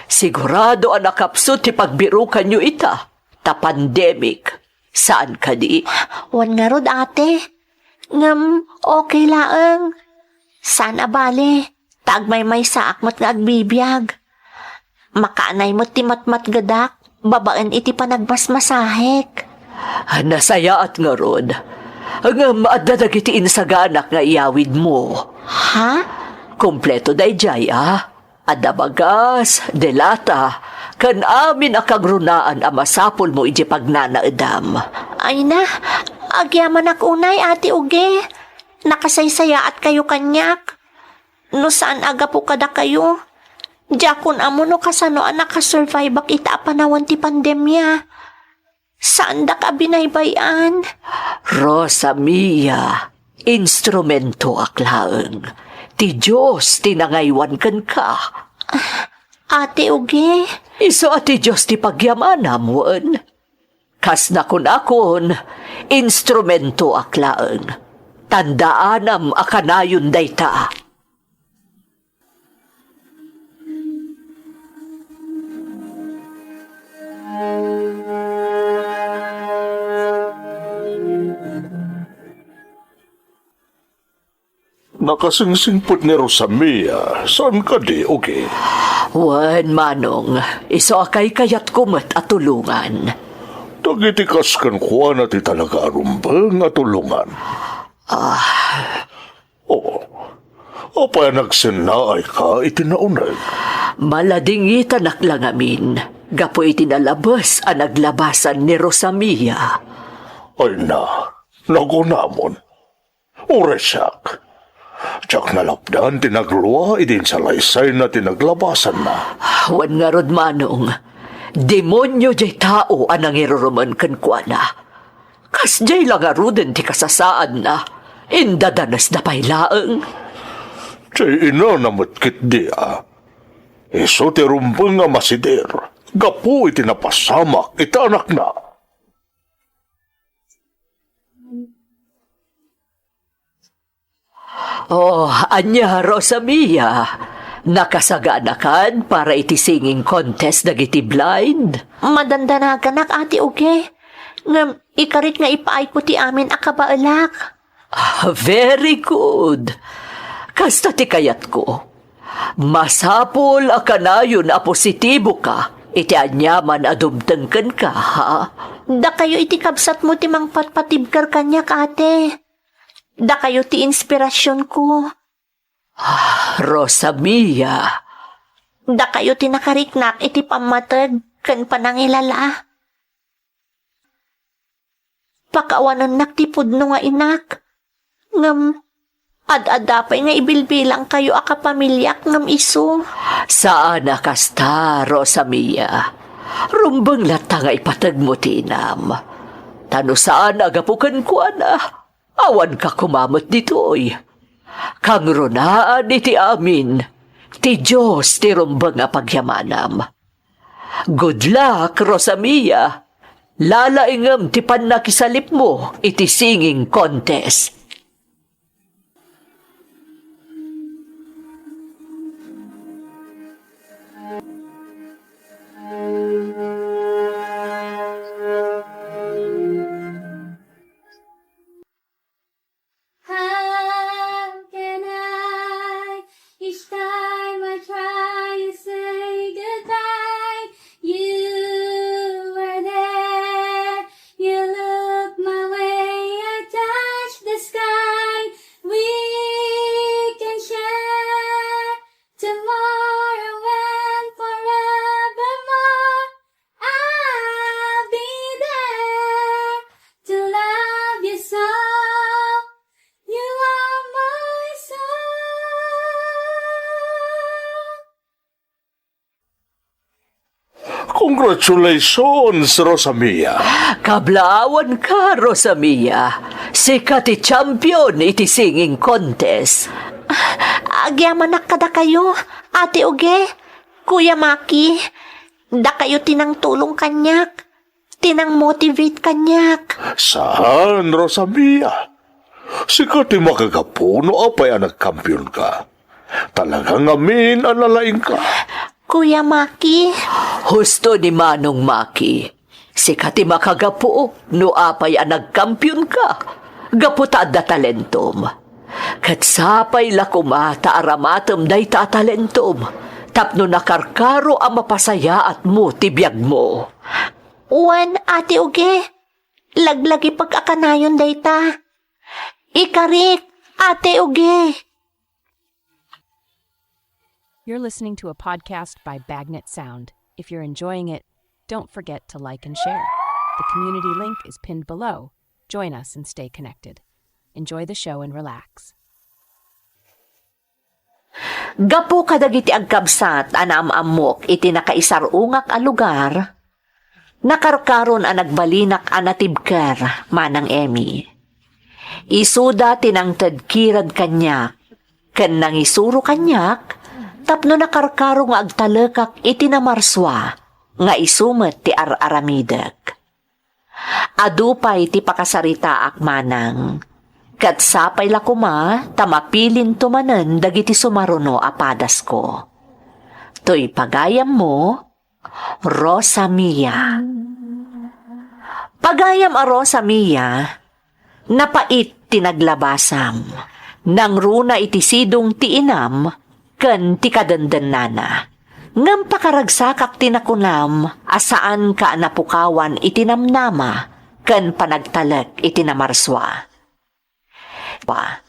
Sigurado a nakapsut ti pagbirukanyo ita, ta pandemic. Saan kadi? Wen ngarud, ate. Ngem okay laeng. Saan a bale, ta agmaymaysaak met nga agbibiag. Makaanay met ti matmatgedak babaen iti panagmasmasahek. Nasayaat ngarud. Ngem adda dagiti insaganak nga iyawidmo. Ha? Kompleto daydiay, a. Adda bagas, delata, ken amin a kangrunaan a masapulmo idiay pagnanaedam. Ay na, agyamanak unay, Ate Uge. Nakasaysayaatkayo kaniak. No saan a gapu kadakayo, diakon ammo no kasano a nakasurviveak ita a panawen ti pandemia. Saandak a binaybay-an. Rosa Mia, instrumentoak laeng. Ti Dios ti nangaywan kenka. Ate Uge. Isu a ti Dios ti pagyamanam, wen? Kas nakunakon, instrumentoak laeng. Tandaanam a kanayon dayta. Nakasingsingpet ni Rosa Mia, saan kadi, Uge? Wen, Manong, isu a kaykayatko met a tulongan. Dagiti kas kenkuana ti talaga a rumbeng a tulongan. Ah. Oh, apay a nagsennaayka iti nauneg? Maladingitanak la ngamin gapu iti nalabes a naglabasan ni Rosa Mia. Ay na, nagunamon. Uray siak. Diak nalapdan ti naglua idi insalaysayna ti naglabasanna. Wen ngarud, Manong, demonio diay tao a nangirurumen kenkuana. Kasdiay la ngaruden ti kasasaadna, indadanesda pay laeng. Diay inana met ketdi a. Isu ti rumbeng a masider gapu iti napasamak iti anakna. Oh, ania, Rosa Mia? Nakasaganakan para iti singing contest dagiti blind? Madandanaganak, Ate Uge. Ngem ikarik nga ipaayko ti amin a kabaelak. Ah, very good. Kasta ti kayatko. Masapul a kanayon a positiboka iti aniaman a dumteng kenka, ha? Dakayo iti kabsatmo ti mangpatpatibker kaniak, ate. Dakayo ti inspirasionko. Ah, Rosa Mia. Dakayo ti nakariknak iti pammateg ken panangilala. Pakawanennak ti pudno nga inak. Ngem, ad-adda pay nga ibilbilangkayo a kapamiliak ngem isu. Saan a kasta, Rosa Mia. Rumbeng latta nga ipategmo ti inam. Ta no saan a gapu kenkuana, awanka koma met ditoy. Kangrunaan iti amin, ti Dios ti rumbeng a pagyamanam. Good luck, Rosa Mia. Lalaingem ti pannakisalipmo iti singing contest. How can I? Each time I try to say goodbye, you are there. You look my way, I touch the sky. We can share tomorrow and forevermore. I'll be there to love you so. You are my soul. Congratulations, Rosa Mia. Kablaawanka, Rosa Mia. Sika ti champion iti singing contest. Agyamanak kadakayo, Ate Uge, Kuya Maki. Dakayo ti nangtulong kaniak, ti nangmotivate kaniak. Saan, Rosa Mia? Sika ti makagapu no apay a nagkampionka. Talaga ngamin a nalaingka. Kuya Maki. Husto ni Manong Maki. Sika ti makagapu no apay a nagkampionka. Gapu ta adda talentom. Ket sapay la koma ta aramatem dayta a talentom tapno nakarkaro a mapasayaatmo ti biagmo. Wen, Ate Uge, laglagipek a kanayon dayta. Ikarik, Ate Uge. You're listening to a podcast by Bagnet Sound. If you're enjoying it, don't forget to like and share. The community link is pinned below. Join us and stay connected. Enjoy the show and relax. Gapu kadagiti agkabsat a naam-ammok iti nakaisar-ungak a lugar, nakarkaron a nagbalinak a natibker, Manang Emmy. Isuda ti nangted kirad kaniak ken nangisuro kaniak tapno nakarkaro nga agtalekak iti namarsua nga isu met ti ar-aramidek. Adu pay ti pakasaritaak, Manang, ket sapay la koma ta mapilinto manen dagiti sumaruno a padasko. Toy pagayammo, Rosa Mia. Pagayam a Rosa Mia, napait ti naglabasam. Nangruna iti sidong ti inam ken ti kadendennana. Ngem pakaragsakak ti nakunam a saanka a napukawan iti namnama ken panagtalek iti namarsua. Pa.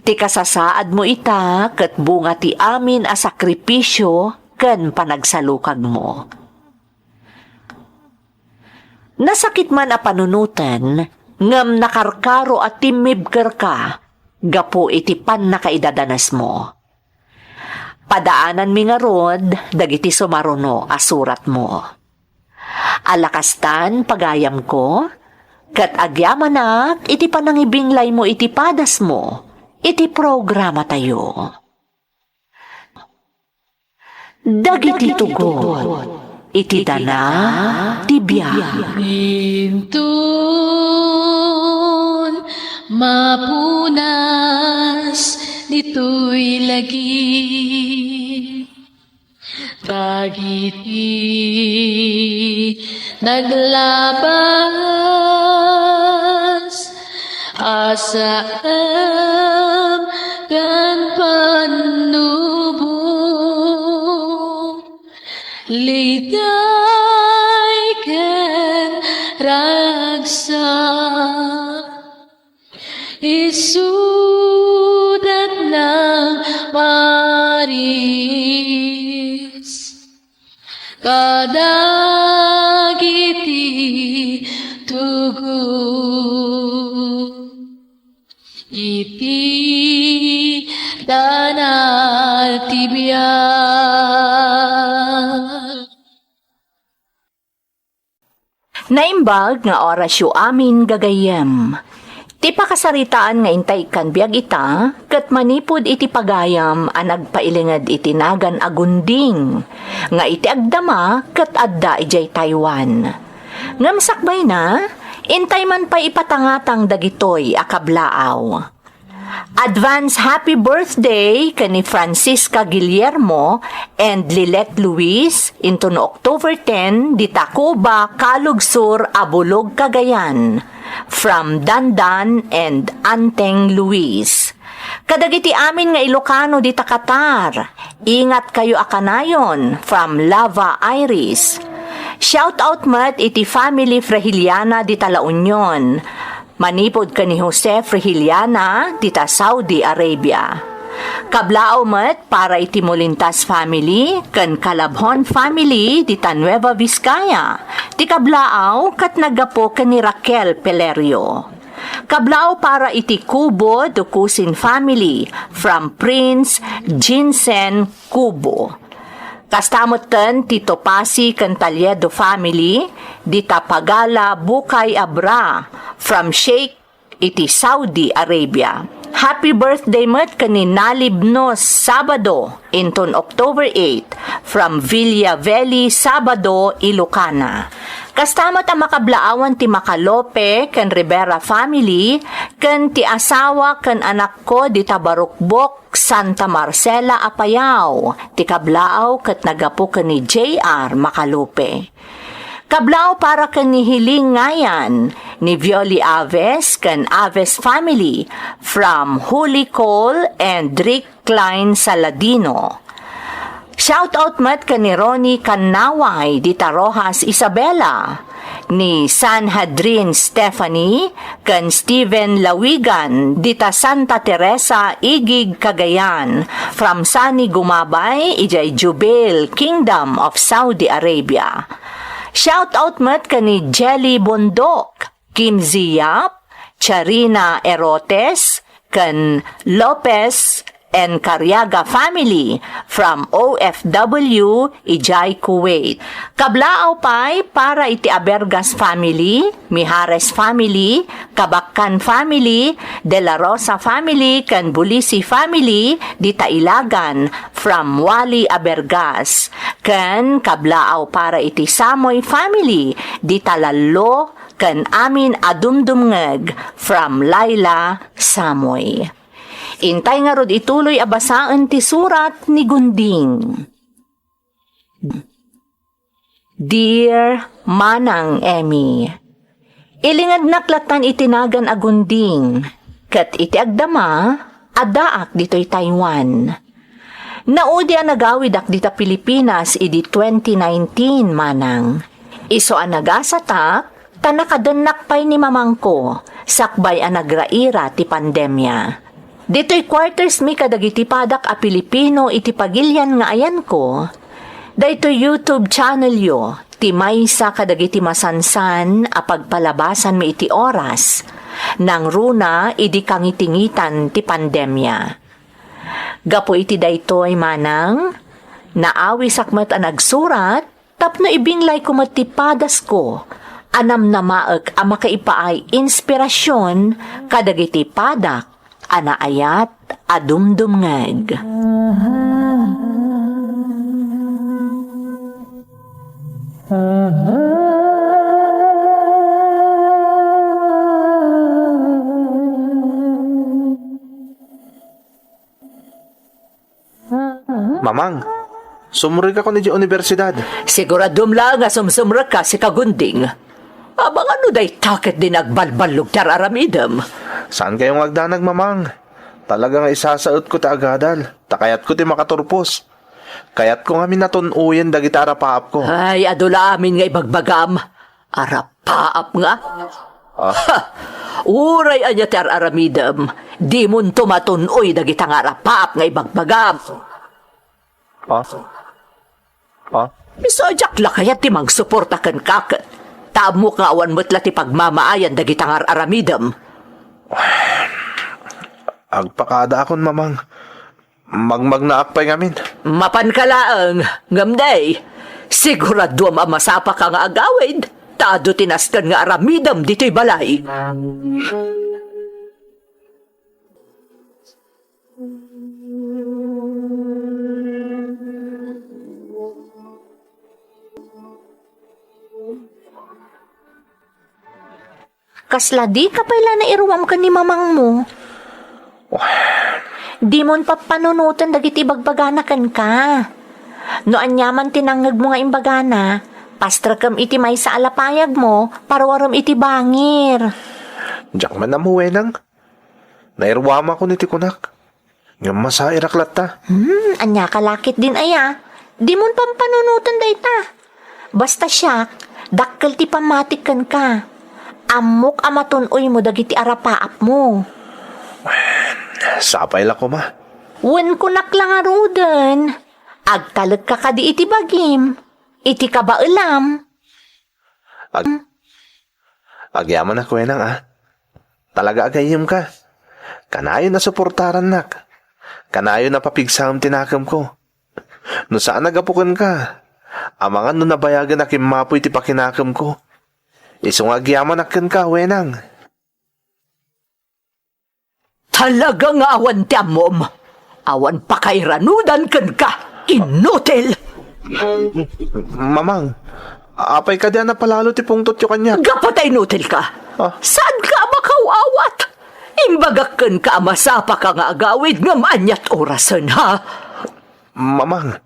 Ti kasasaadmo ita ket bunga ti amin a sakripisio ken panagsalukagmo. Nasakit man a panunoten, ngem nakarkaro a timmibkerka gapu iti pannakaidadanesmo. Padaananmi ngarud dagiti sumaruno a suratmo. Ala kastan, pagayamko, ket agyamanak iti panangibinglaymo iti padasmo iti programatayo. Dagiti tugot iti dana ti biag. Inton mapunas ditoy lagi, dagiti naglabas a saem ken pannubo, ligay ken ragsak. Isudat nang maris kadagiti tugot iti dana ti biag. Naimbag nga orasyo amin, gagayyem. Ti pakasaritaan nga intay ikkan biag ita, ket manipud iti pagayam a nagpailinged iti nagan a Gunding, nga iti agdama ket adda idiay Taiwan. Ngem sakbayna, intay man pay ipatangatang dagitoy a kablaaw. Advance happy birthday ken ni Francisca Guillermo and Lilet Luis inton October ten, di Tacuba, Calug Sur, Abulog, Cagayan. From Dandan and Anteng Luis. Kadagiti amin nga Ilocano dita Qatar, ingat kayo a kanayon, from Lava Iris. Shout out met iti family Frehiliana dita La Union. Manipud ken ni Jose Frehiliana dita Saudi Arabia. Kablaaw met para iti Molintas family ken Calabjon family dita Nueva Vizcaya. Ti kablaaw ket naggapu ken ni Raquel Pelerio. Kablaaw para iti Kubo Dukusin family from Prince Jinsen Kubo. Kasta metten ti Topasi ken Taliedo family, dita Pagala, Bukay, Abra, from Sheikh iti Saudi Arabia. Happy birthday met ken ni Nalibnos Sabado, inton October eight, from Villa Veli, Sabado, Ilocana. Kasta met a makablaawan ti Macalope ken Rivera family, ken ti asawa ken anakko dita Barukbok, Santa Marcela, Apayao. Ti kablaaw ket naggapu ken ni J R Macalope. Kablaaw para ken ni Hiling Ngayan, ni Violi Aves ken Aves family from Holy Cole and Rick Klein Saladino. Shout out met ken ni Ronnie Kannaway dita Roxas, Isabela. ni Sanhedrin Stephanie ken Steven Lawigan dita Santa Teresa, Igig, Cagayan, from Sani Gumabay, idiay Jubail, Kingdom of Saudi Arabia. Shout out met ken ni Jelly Bondok, Kim Ziyap, Charina Erotes, ken Lopez Encariaga family from O F W idiay Kuwait. Kablaaw pay para iti Abergas family, Mijares family, Cabaccan family, De La Rosa family, ken Bulisi family, dita Ilagan, from Wally Abergas. Ken kablaaw para iti Samoy family, dita Lallo, ken amin a dumdumngeg, from Laila Samoy. Intay ngarud ituloy a basaen ti surat ni Gunding. Dear Manang Emmy, ilingednak lattan iti nagan a Gunding, ket iti agdama, addaak ditoy Taiwan. Naudi a nagawidak dita Pilipinas idi twenty nineteen, manang. Isu a nagasatak, ta nakadennak pay ni mamangko, sakbay a nagraira ti pandemia. Ditoy quarters mi kadagiti padak a Pilipino iti pagilian nga ayanko, daytoy YouTube channel yo, ti maysa kadagiti masansan a pagpalabasanmi iti oras, nangruna idi kangitingitan ti pandemia. Gapu iti daytoy, manang, naawisak met a nagsurat tapno ibinglayko met ti padasko a namnamaek a makaipaay inspirasyon kadagiti padak a naayat a dumdumngeg. Mamang, sumrekakon idiay universidad. Siguradom laeng a sumsumrekka, sika Gunding. Amangan no dayta ketdi nagbalballog ti ar-aramidem. Saankayo nga agdanag, Mamang. Talaga nga isasaetko ti agadal, ta kayatko ti makaturpos. Kayatko ngamin a tun-oyen dagiti arapaapko. Ay, adu la amin nga ibagbagam. Arapaap nga? Ah. Ha! Uray ania ti ar-aramidem, dimonto matun-oy dagita nga arapaap nga ibagbagam. Ah? Ah? Isu a diak la kayat ti mangsuporta kenka ket ta ammok nga awan met la ti pagmamaayan dagita nga ar-aramidem. Agpakadaakon, Mamang. Magmagnaak pay ngamin. Mapanka laeng, ngem nay, siguraduam a masapaka nga agawid, ta adu ti nasken nga aramidem ditoy balay. Kasla dika pay la nairuam ken ni mamangmo? Dimon pappanunoten dagiti ibagbagana kenka. No aniaman ti nangngegmo nga imbagana, pastrekem iti maysa a lapayagmo, paruarem iti bangir. Diak man ammo, wenang. Nairuamakon iti kunak. Ngem masairak latta. Hmm, ania ka lakit din aya? Dimon pampanunoten dayta. Basta siak, dakkel ti pammatik kenka. Ammok a matun-oymo dagiti arapaapmo. Sapay la koma. Wen kunak la ngaruden. Agtalekka kadi iti bagim, iti kabaelam. Ag-, agyamanak wenang a. Talaga a gayyemka. Kanayon a suportarannak. Kanayon a papigsaem ti nakemko. No saan a gapu kenka, amangan no nabayagen a kimmapoy ti pakinakemko. Isu nga agyamanak kenka, wenang. Talaga nga awan ti ammom. Awan pakairanudan kenka. Inutil! Mamang, apay kadi a napalalo ti pungtotyo kaniak? Gapu ta inutil ka. Ah. Saan ka a makaw-awat? Imbagak kenka a masapa ka nga agawid ngem aniat orasen, ha? Mamang,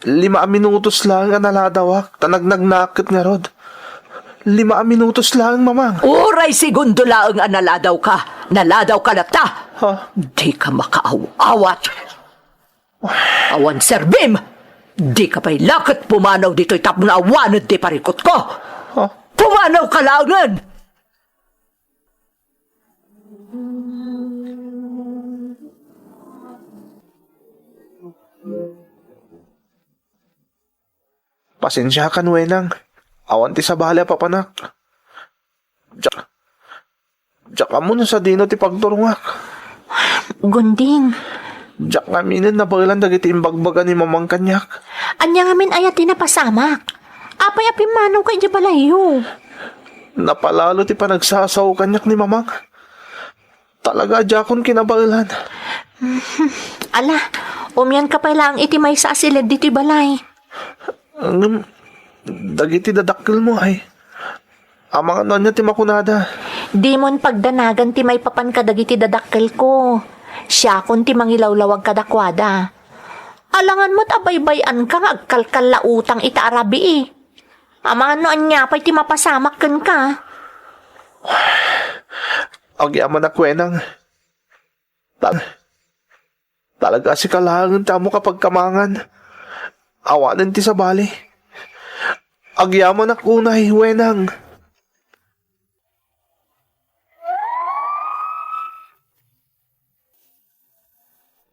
lima a minutos laeng a naladawak, ta nagnagnaak ket ngarud. Lima a minutos laeng, Mamang. Uray segundo laeng a naladawka, naladawka latta. Ha? Dika makaaw-awat. Awan serbim! Dika pay la ket pumanaw ditoy tapno awaned ti parikutko. Ha? Pumanawka laengen! Pasensiakan, wenang. Awan ti sabali a papanak. Diak, diak ammo no sadino ti pagturongak. Gunding. Diak ngaminen nabaelan dagiti imbagbaga ni mamang kaniak. Ania ngamin aya ti napasamak? Apay a pimmanawka idiay balayyo? Napalalo ti panagsasao kaniak ni mamang. Talaga a diakon kinabaelan. Ala, umianka pay laeng iti maysa a siled ditoy balay. Ngem, dagiti dadakkelmo ay, amangan no ania ti makunada. Dimon pagdanagan ti maipapan kadagiti dadakkelko. Siakon ti mangilawlawag kadakuada. Alangan met a baybay-anka nga agkalkallautang ita a rabii. Amangan no ania pay ti mapasamak kenka. Agyamanak wenang. Tal-, talaga a sika laengen ti ammok a pagkamangan. Awanen ti sabali. Agyamanak unay, wenang.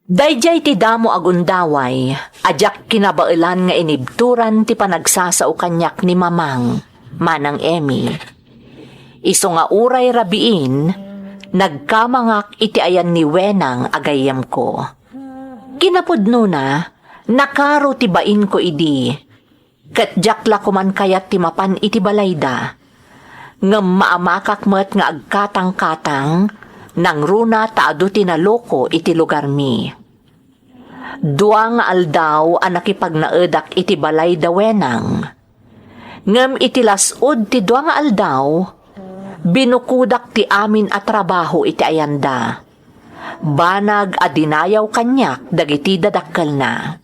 Daydiay ti damo a gundaway a diak kinabaelan nga inibturan ti panagsasao kaniak ni Mamang, Manang Emmy. Isu nga uray rabiin, nagkamangak iti ayan ni Wenang a gayyemko. Kinapudnona, nakaro ti bainko idi, ket diak la koman kayat ti mapan iti balayda. Ngem maamakak met nga agkatangkatang, nangruna ta adu ti naloko iti lugarmi. Dua nga aldaw a nakipagnaedak iti balay da Wenang. Ngem iti las-ud ti dua nga aldaw, binukodak ti amin a trabaho iti ayanda. Banag a dinayaw kaniak dagiti dadakkelna.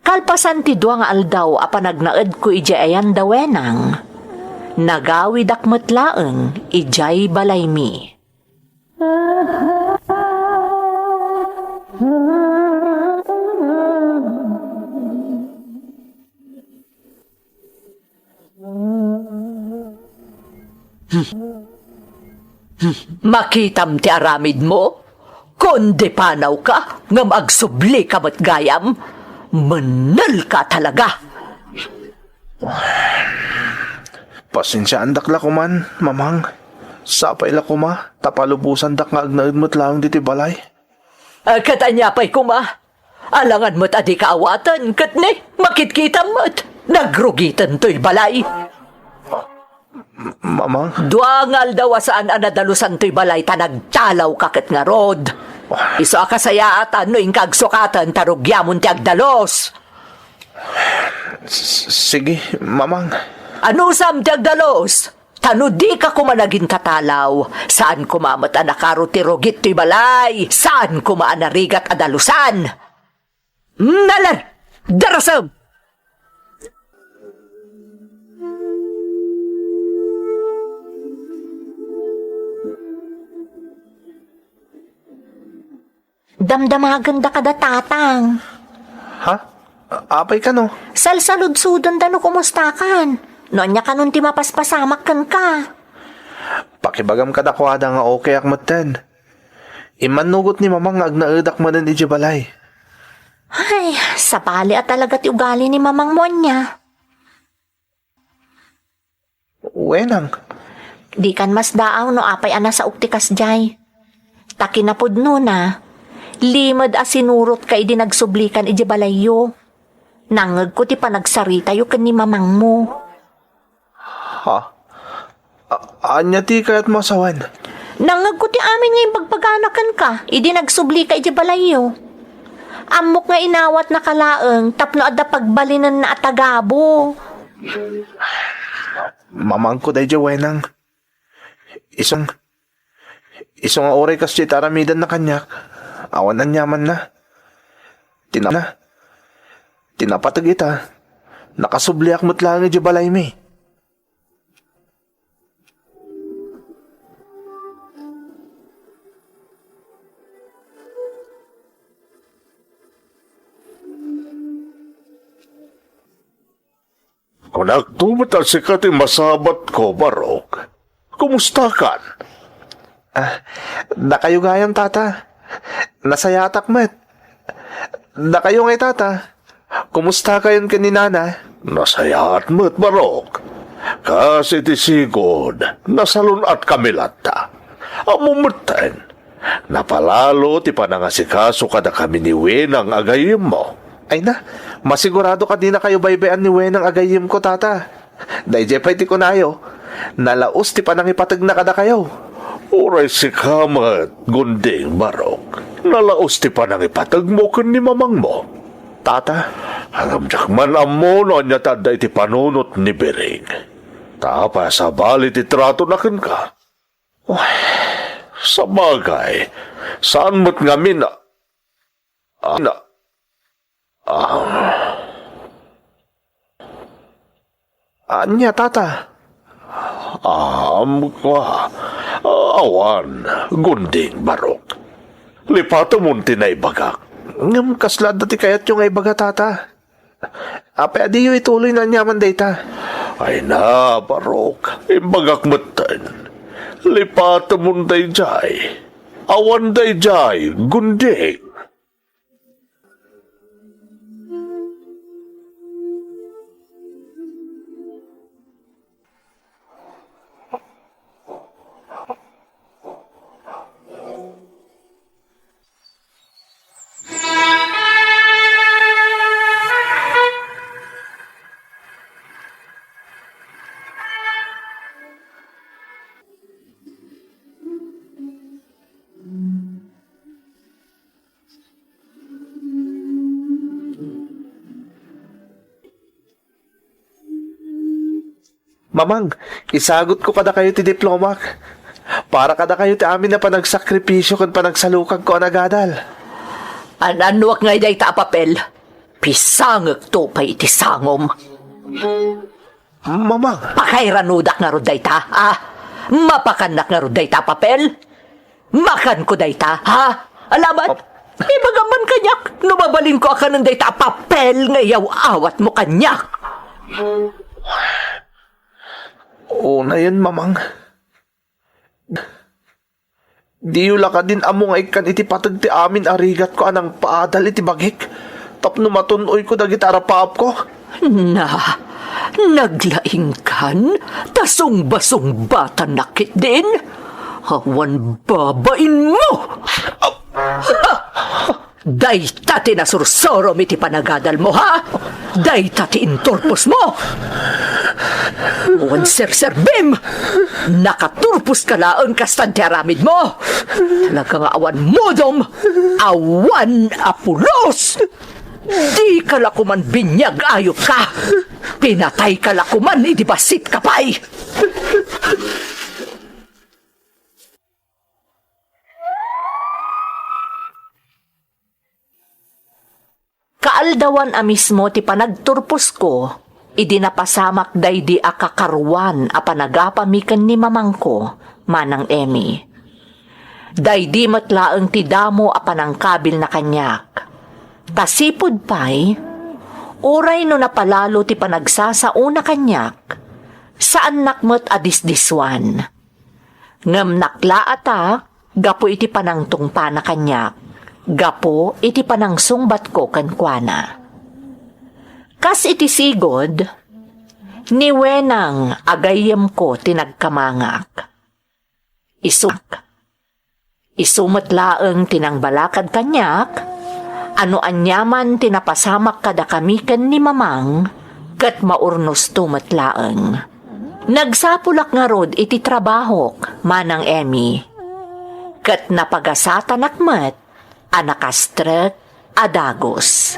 Kalpasan ti dua nga aldaw a panagnaedko idiay ayan da Wenang, nagawidak met laeng idiay balaymi. Hmm. Hmm. Makitam ti aramidmo? Kundi panawka ngem agsublika met gayam? Mennelka talaga! Pasensiaandak la koman, Mamang. Sapay la koma, ta palubosandak nga agnaed met laeng ditoy balay. Ah, ket ania pay koma? Alangan met a dika awaten, ket ne, makitkitam met. Nagrugiten toy balay. Mamang? Dua nga aldaw a saan a nadalusan toy balay ta nagtialawka ket ngarud. Isu a kasayaatan no inka agsukaten ta rugiamon ti agdalus. S-, sige, Mamang. Anusam ti agdalus? Ta no dika koma nagintatalaw, saan koma met a nakaro ti rugit toy balay, saan koma a narigat a dalusan. Naler! Darasem! Damdamagenda kada tatang. Ha? Apay kano? Salsaludsodenda no kumustakan. No ania kanon ti mapaspasamak kenka. Pakibagam kadakuada nga okayak metten. Immannugot ni Mamang nga agnaedak manen idiay balay. Ay, sabali a talaga ti ugali ni Mamang mo ania. Wenang. Dikan masdaaw no apay a nasaok ti kasdiay. Ta kinapudnona, limed a sinurotka idi nagsublikan idiay balayyo. Nangngegko ti panagsaritayo ken ni Mamangmo. Ha? A-, ania ti kayatmo a sawen? Nangngegko ti amin nga imbagbagana kenka idi nagsublika idiay balayyo. Ammok nga inawatnaka laeng tapno adda pagbalinenna a tagabu. Mamangko daydiay wenang. Isu, isu nga uray kasdiay ti aramidenna kaniak, awan aniamanna. Ti na-, ti napateg ita, nakasubliak met laeng idiay balaymi. Nagtumet a sika ti masabatko, Barok. Kumustakan? Ah, dakayo gayam, Tata. Nasayaatak met. Dakayo ngay, Tata. Kumustakayon ken ni Nana? Nasayaat met, Barok. Kas iti sigud, nasalun-atkami latta. Ammom metten, napalalo ti panangasikaso kadakami ni Wenang a gayyemmo. Ay na, masigurado a dinakayo baybay-an ni Wenang a gayyemko, Tata. Daydiay pay ti kunayo, nalaus ti panangipategna kadakayo. Uray sika met, Gunding, Barok, nalaus ti panangipategmo ken ni mamangmo. Tata. Ngem diak man ammo no ania ti adda iti panunot ni Biring. Ta apay a sabali ti tratona kenka? Uy, sabagay, saan met ngamin a, a, na, a, Ania, Tata? Am, kua, awan, Gunding, Barok. Lipatemon ti naibagak. Ngem kasla adda ti kayatyo nga ibaga, Tata. Apay a diyo ituloy no aniaman dayta? Ay na, Barok, imbagak metten. Lipatemon daydiay. Awan daydiay, Gunding. Mamang, isagutko kadakayo ti diplomak. Para kadakayo ti amin a panagsakripisio ken panagsalukagko a nagadal. An-annuak ngay dayta a papel? Pisangekto pay iti sangom. Mamang. Pakairanudak ngarud dayta, a? Mapakannak ngarud dayta a papel? Makanko dayta, ha? Alabat, ibagam man kaniak no mabalinko a kanen dayta a papel nga iyaw-awatmo kaniak. Unayen, Mamang. Diyo la kadin ammo nga ikkan iti pateg ti amin a rigatko a nangpaadal iti bagik tapno matun-oyko dagiti arapaapko? Na, naglaingkan ta sungbasungbatannak ketdin? Awan babainmo! Dayta ti nasursurom iti panagadalmo, ha? Dayta ti inturposmo! Awan serserbim! Nakaturposka laeng kastan ti aramidmo! Talaga nga awan modom, awan a pulos! Dika la koman biniag, ayupka! Pinatayka la koman idi bassitka pay! Kaaldawan a mismo ti panagturposko idi napasamak daydi a kakaruan a panagapami ken ni mamangko, Manang Emmy. Daydi met laeng ti damo a panangkabilna kaniak. Ta sipud pay, uray no napalalo ti panagsasaona kaniak, saannak met a disdiswan. Ngem naklaata gapu iti panangtungpana kaniak, gapu iti panangsungbatko kenkuana. Kas iti sigud, ni Wenang a gayyemko ti nagkamangak. Isu, isu met laeng ti nangbalakad kaniak, a no aniaman ti napasamak kadakami ken ni Mamang, ket maurnosto met laeng. Nagsapulak ngarud iti trabahok, Manang Emmy, ket napagasatanak met a nakastrek a dagus.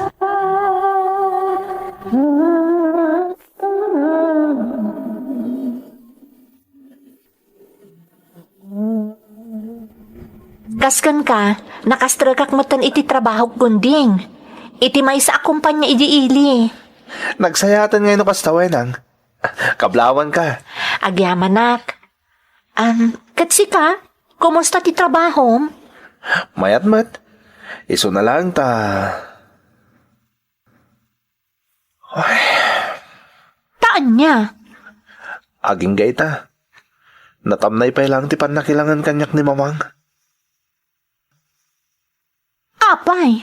Kas kenka, nakastrekak metten iti trabahok, Gunding. Iti maysa a kompania idi ili. Nagsayaten ngay no kasta, Wenang. Kablawanka. Agyamanak. Am, ket sika? Kumusta ti trabahom? Mayat met. Isuna laeng ta. Ay. Ta Ania? Agingga ita. Natamnay pay laeng ti pannakilangen kaniak ni Mamang. Apay?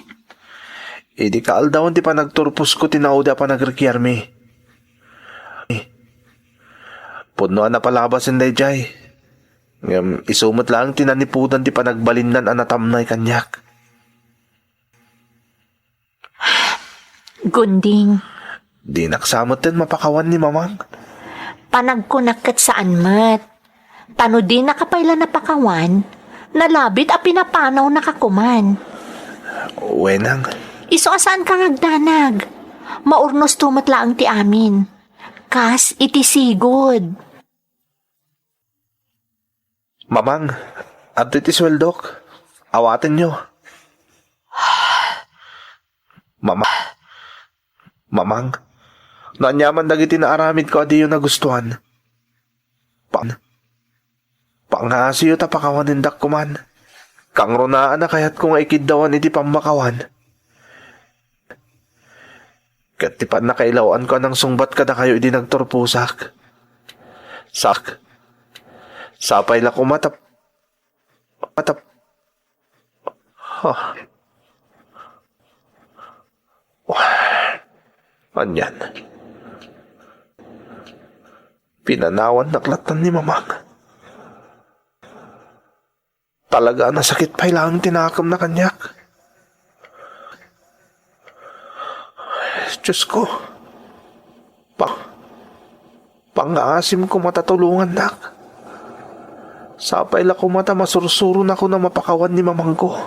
Idi kaaldawen ti panagturposko ti naudi a panagrikiarmi. Pudno a napalabasen daydiay. Ngem isu met laeng ti nanipudan ti panagbalinnan a natamnay kaniak. Gunding. Dinak sa metten mapakawan ni Mamang. Panagkunak ket saan met. Ta no dinaka pay la napakawan, nalabit a pinapanawnaka koman. Wenang. Isu a saanka nga agdanag. Maurnosto met laeng ti amin. Kas iti sigud. Mamang, adtoy ti sueldok. Awatenyo. Mama-, Mamang, no aniaman dagiti naaramidko a diyo nagustuan, pa-, pangaasiyo ta pakawanendak koman. Kangrunaan a kayatko nga ikiddawan iti pammakawan. Ket ti pannakailaw-anko a nangsungbat kadakayo idi nagturposak. Sak-, sapay la koma ta, ta, ha. Anian? Pinanawannak latta ni Mamang. Talaga a nasakit pay laeng ti nakemna kaniak. Diosko, pa-, pangngaasim koma ta tulongannak. Sapay la koma ta masursuronakon a mapakawan ni Mamangko.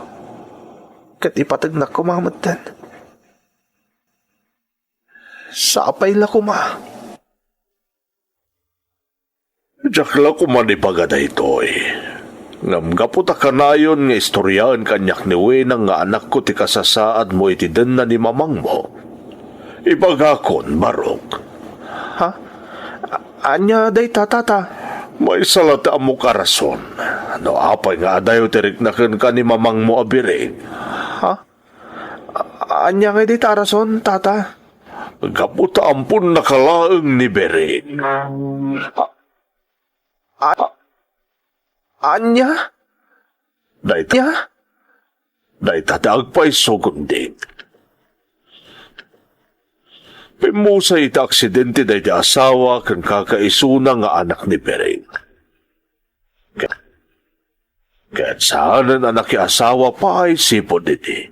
Ket ipategnak koma metten. Sapay la koma. Diak la koma ibaga daytoy. Ngem gapu ta kanayon nga istoriaen kaniak ni Wenang nga anakko ti kasasaadmo iti denna ni mamangmo, ibagakon, Barok. Ha? A-, ania dayta, Tata? Maysa la ti ammok a rason no apay nga adayo ti rikna kenka ni mamangmo a Biring. Ha? A-, ania ngay dayta a rason, Tata? Gapu ta amponnaka laeng ni Biring. A-, a-, ania? Dayta, dayta ti agpayso, Gunding. Pimmusay iti aksidente daydi asawa ken kakaisuna nga anak ni Biring. Ket saanen a nakiasawa pay sipud idi.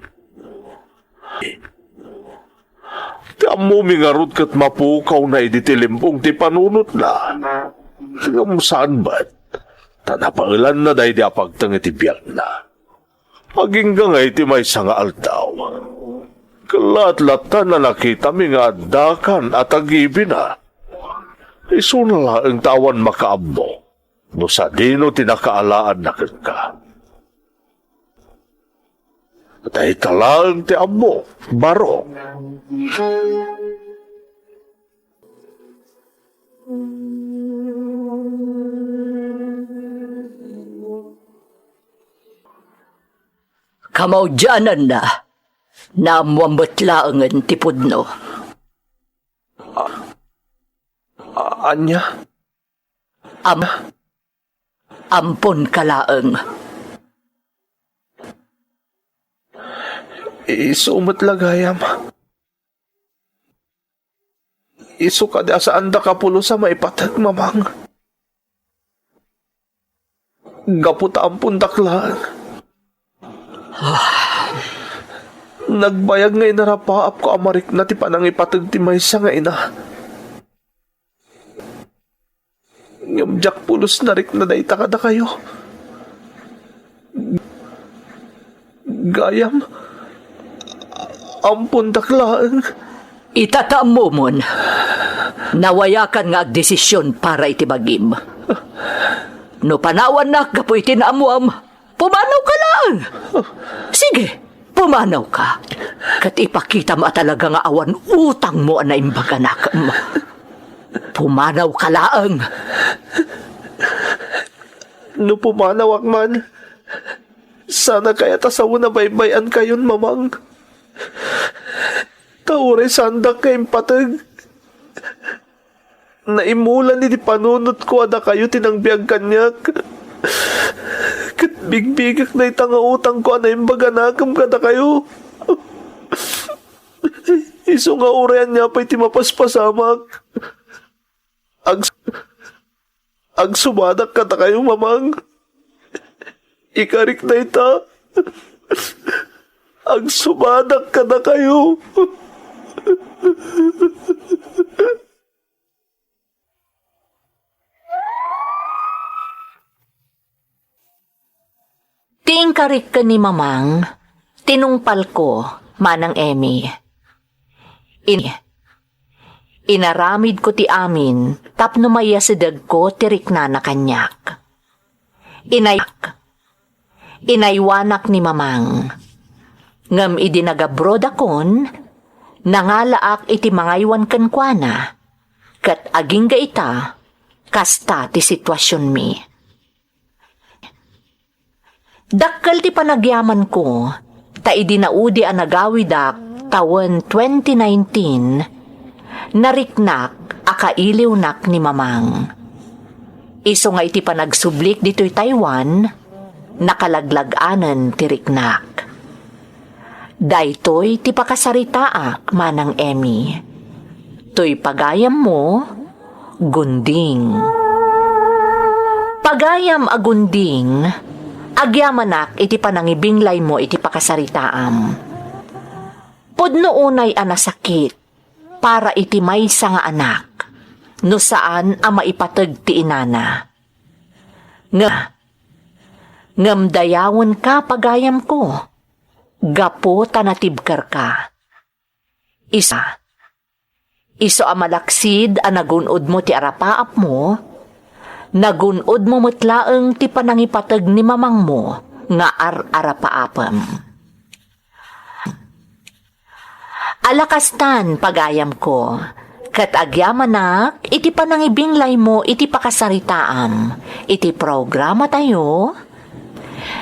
Ti ammomi ngarud ket mapukawna idi ti limpong ti panunotna. Ngem saan met, ta napaelanna daydi a pagteng iti biagna. Agingga nga iti maysa nga aldaw, kellatlattan a nakitami nga addakan a tagibina. Isuna laeng ta awan makaammo no sadino ti nakaalaanna kenka. Dayta laeng ti ammo, Barok. Kamaudiananna, naammoam met laengen ti pudno. A-, a-, ania? Am-, amponka laeng. Isu met la gayam. Isu kadi a saandak a pulos a maipateg, Mamang. Gapu ta ampondak laeng. Nagbayag nga inarapaapko a marikna ti panangipateg ti maysa nga ina. Ngem diak pulos narikna dayta kadakayo. Gayam, ampondak laeng. Ita ta ammomon, nawayakan nga agdesisyon para iti bagim. No panawannak gapu iti naammoam, pumanawka laeng. Sige, pumanawka. Ket ipakitam a talaga nga awan utangmo a naimbag a nakem. Pumanawka laeng. No pumanawak man, sana kayat a sawen a baybay-ankayon, Mamang. Ta uray saandak nga impateg, Naimulan iti panunotko a dakayo ti nangbiag kaniak. Ket bigbigak dayta nga utangko a naimbag a nakem kadakayo. Isu nga uray ania pay ti mapaspasamak, ag-, agsubadak kadakayo, Mamang. Ikarik dayta. Agsubadak kadakayo. Ti inkarik ken ni Mamang, tinungpalko, Manang Emmy. In-, inaramidko ti amin tapno maiyasidegko ti riknana kaniak. Inay-, inaywanak ni Mamang. Ngem idi nagabrodakon, nangalaak iti mangaywan kenkuana, ket agingga ita, kasta ti situasionmi. Dakkel ti panagyamanko, ta idi naudi a nagawidak tawen twenty nineteen, nariknak a kailiwnak ni Mamang. Isu nga iti panagsublik ditoy Taiwan, nakalaglag-anen ti riknak. Daytoy ti pakasaritaak, Manang Emmy. Toy pagayammo, Gunding. Pagayam a Gunding, agyamanak iti panangibinglaymo iti pakasaritaam. Pudno unay a nasakit para iti maysa nga anak, no saan a maipateg ti inana. Nga, ngem dayawenka, pagayamko, gapu ta natibkerka. Isa, isu a malaksid a nagun-odmo ti arapaapmo, nagun-odmo met laeng ti panangipateg ni mamangmo nga ar-arapaapem. Ala kastan, pagayamko, ket agyamanak iti panangibinglaymo iti pakasaritaam iti programatayo,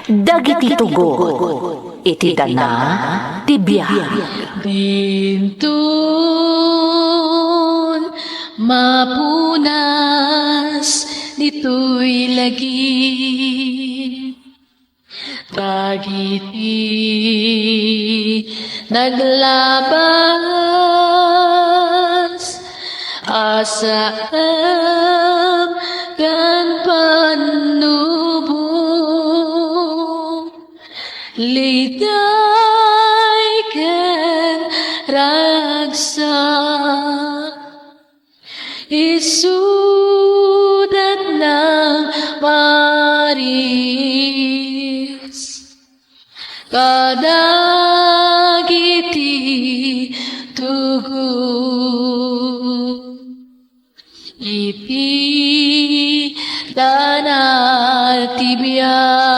Dagiti Tugot iti Dana ti Biag. Dinton mapunas ditoy lagip dagiti naglabas a saem ken pannubo, liday ken ragsak. Isudat nang maris kadagiti tugot iti dana ti biag.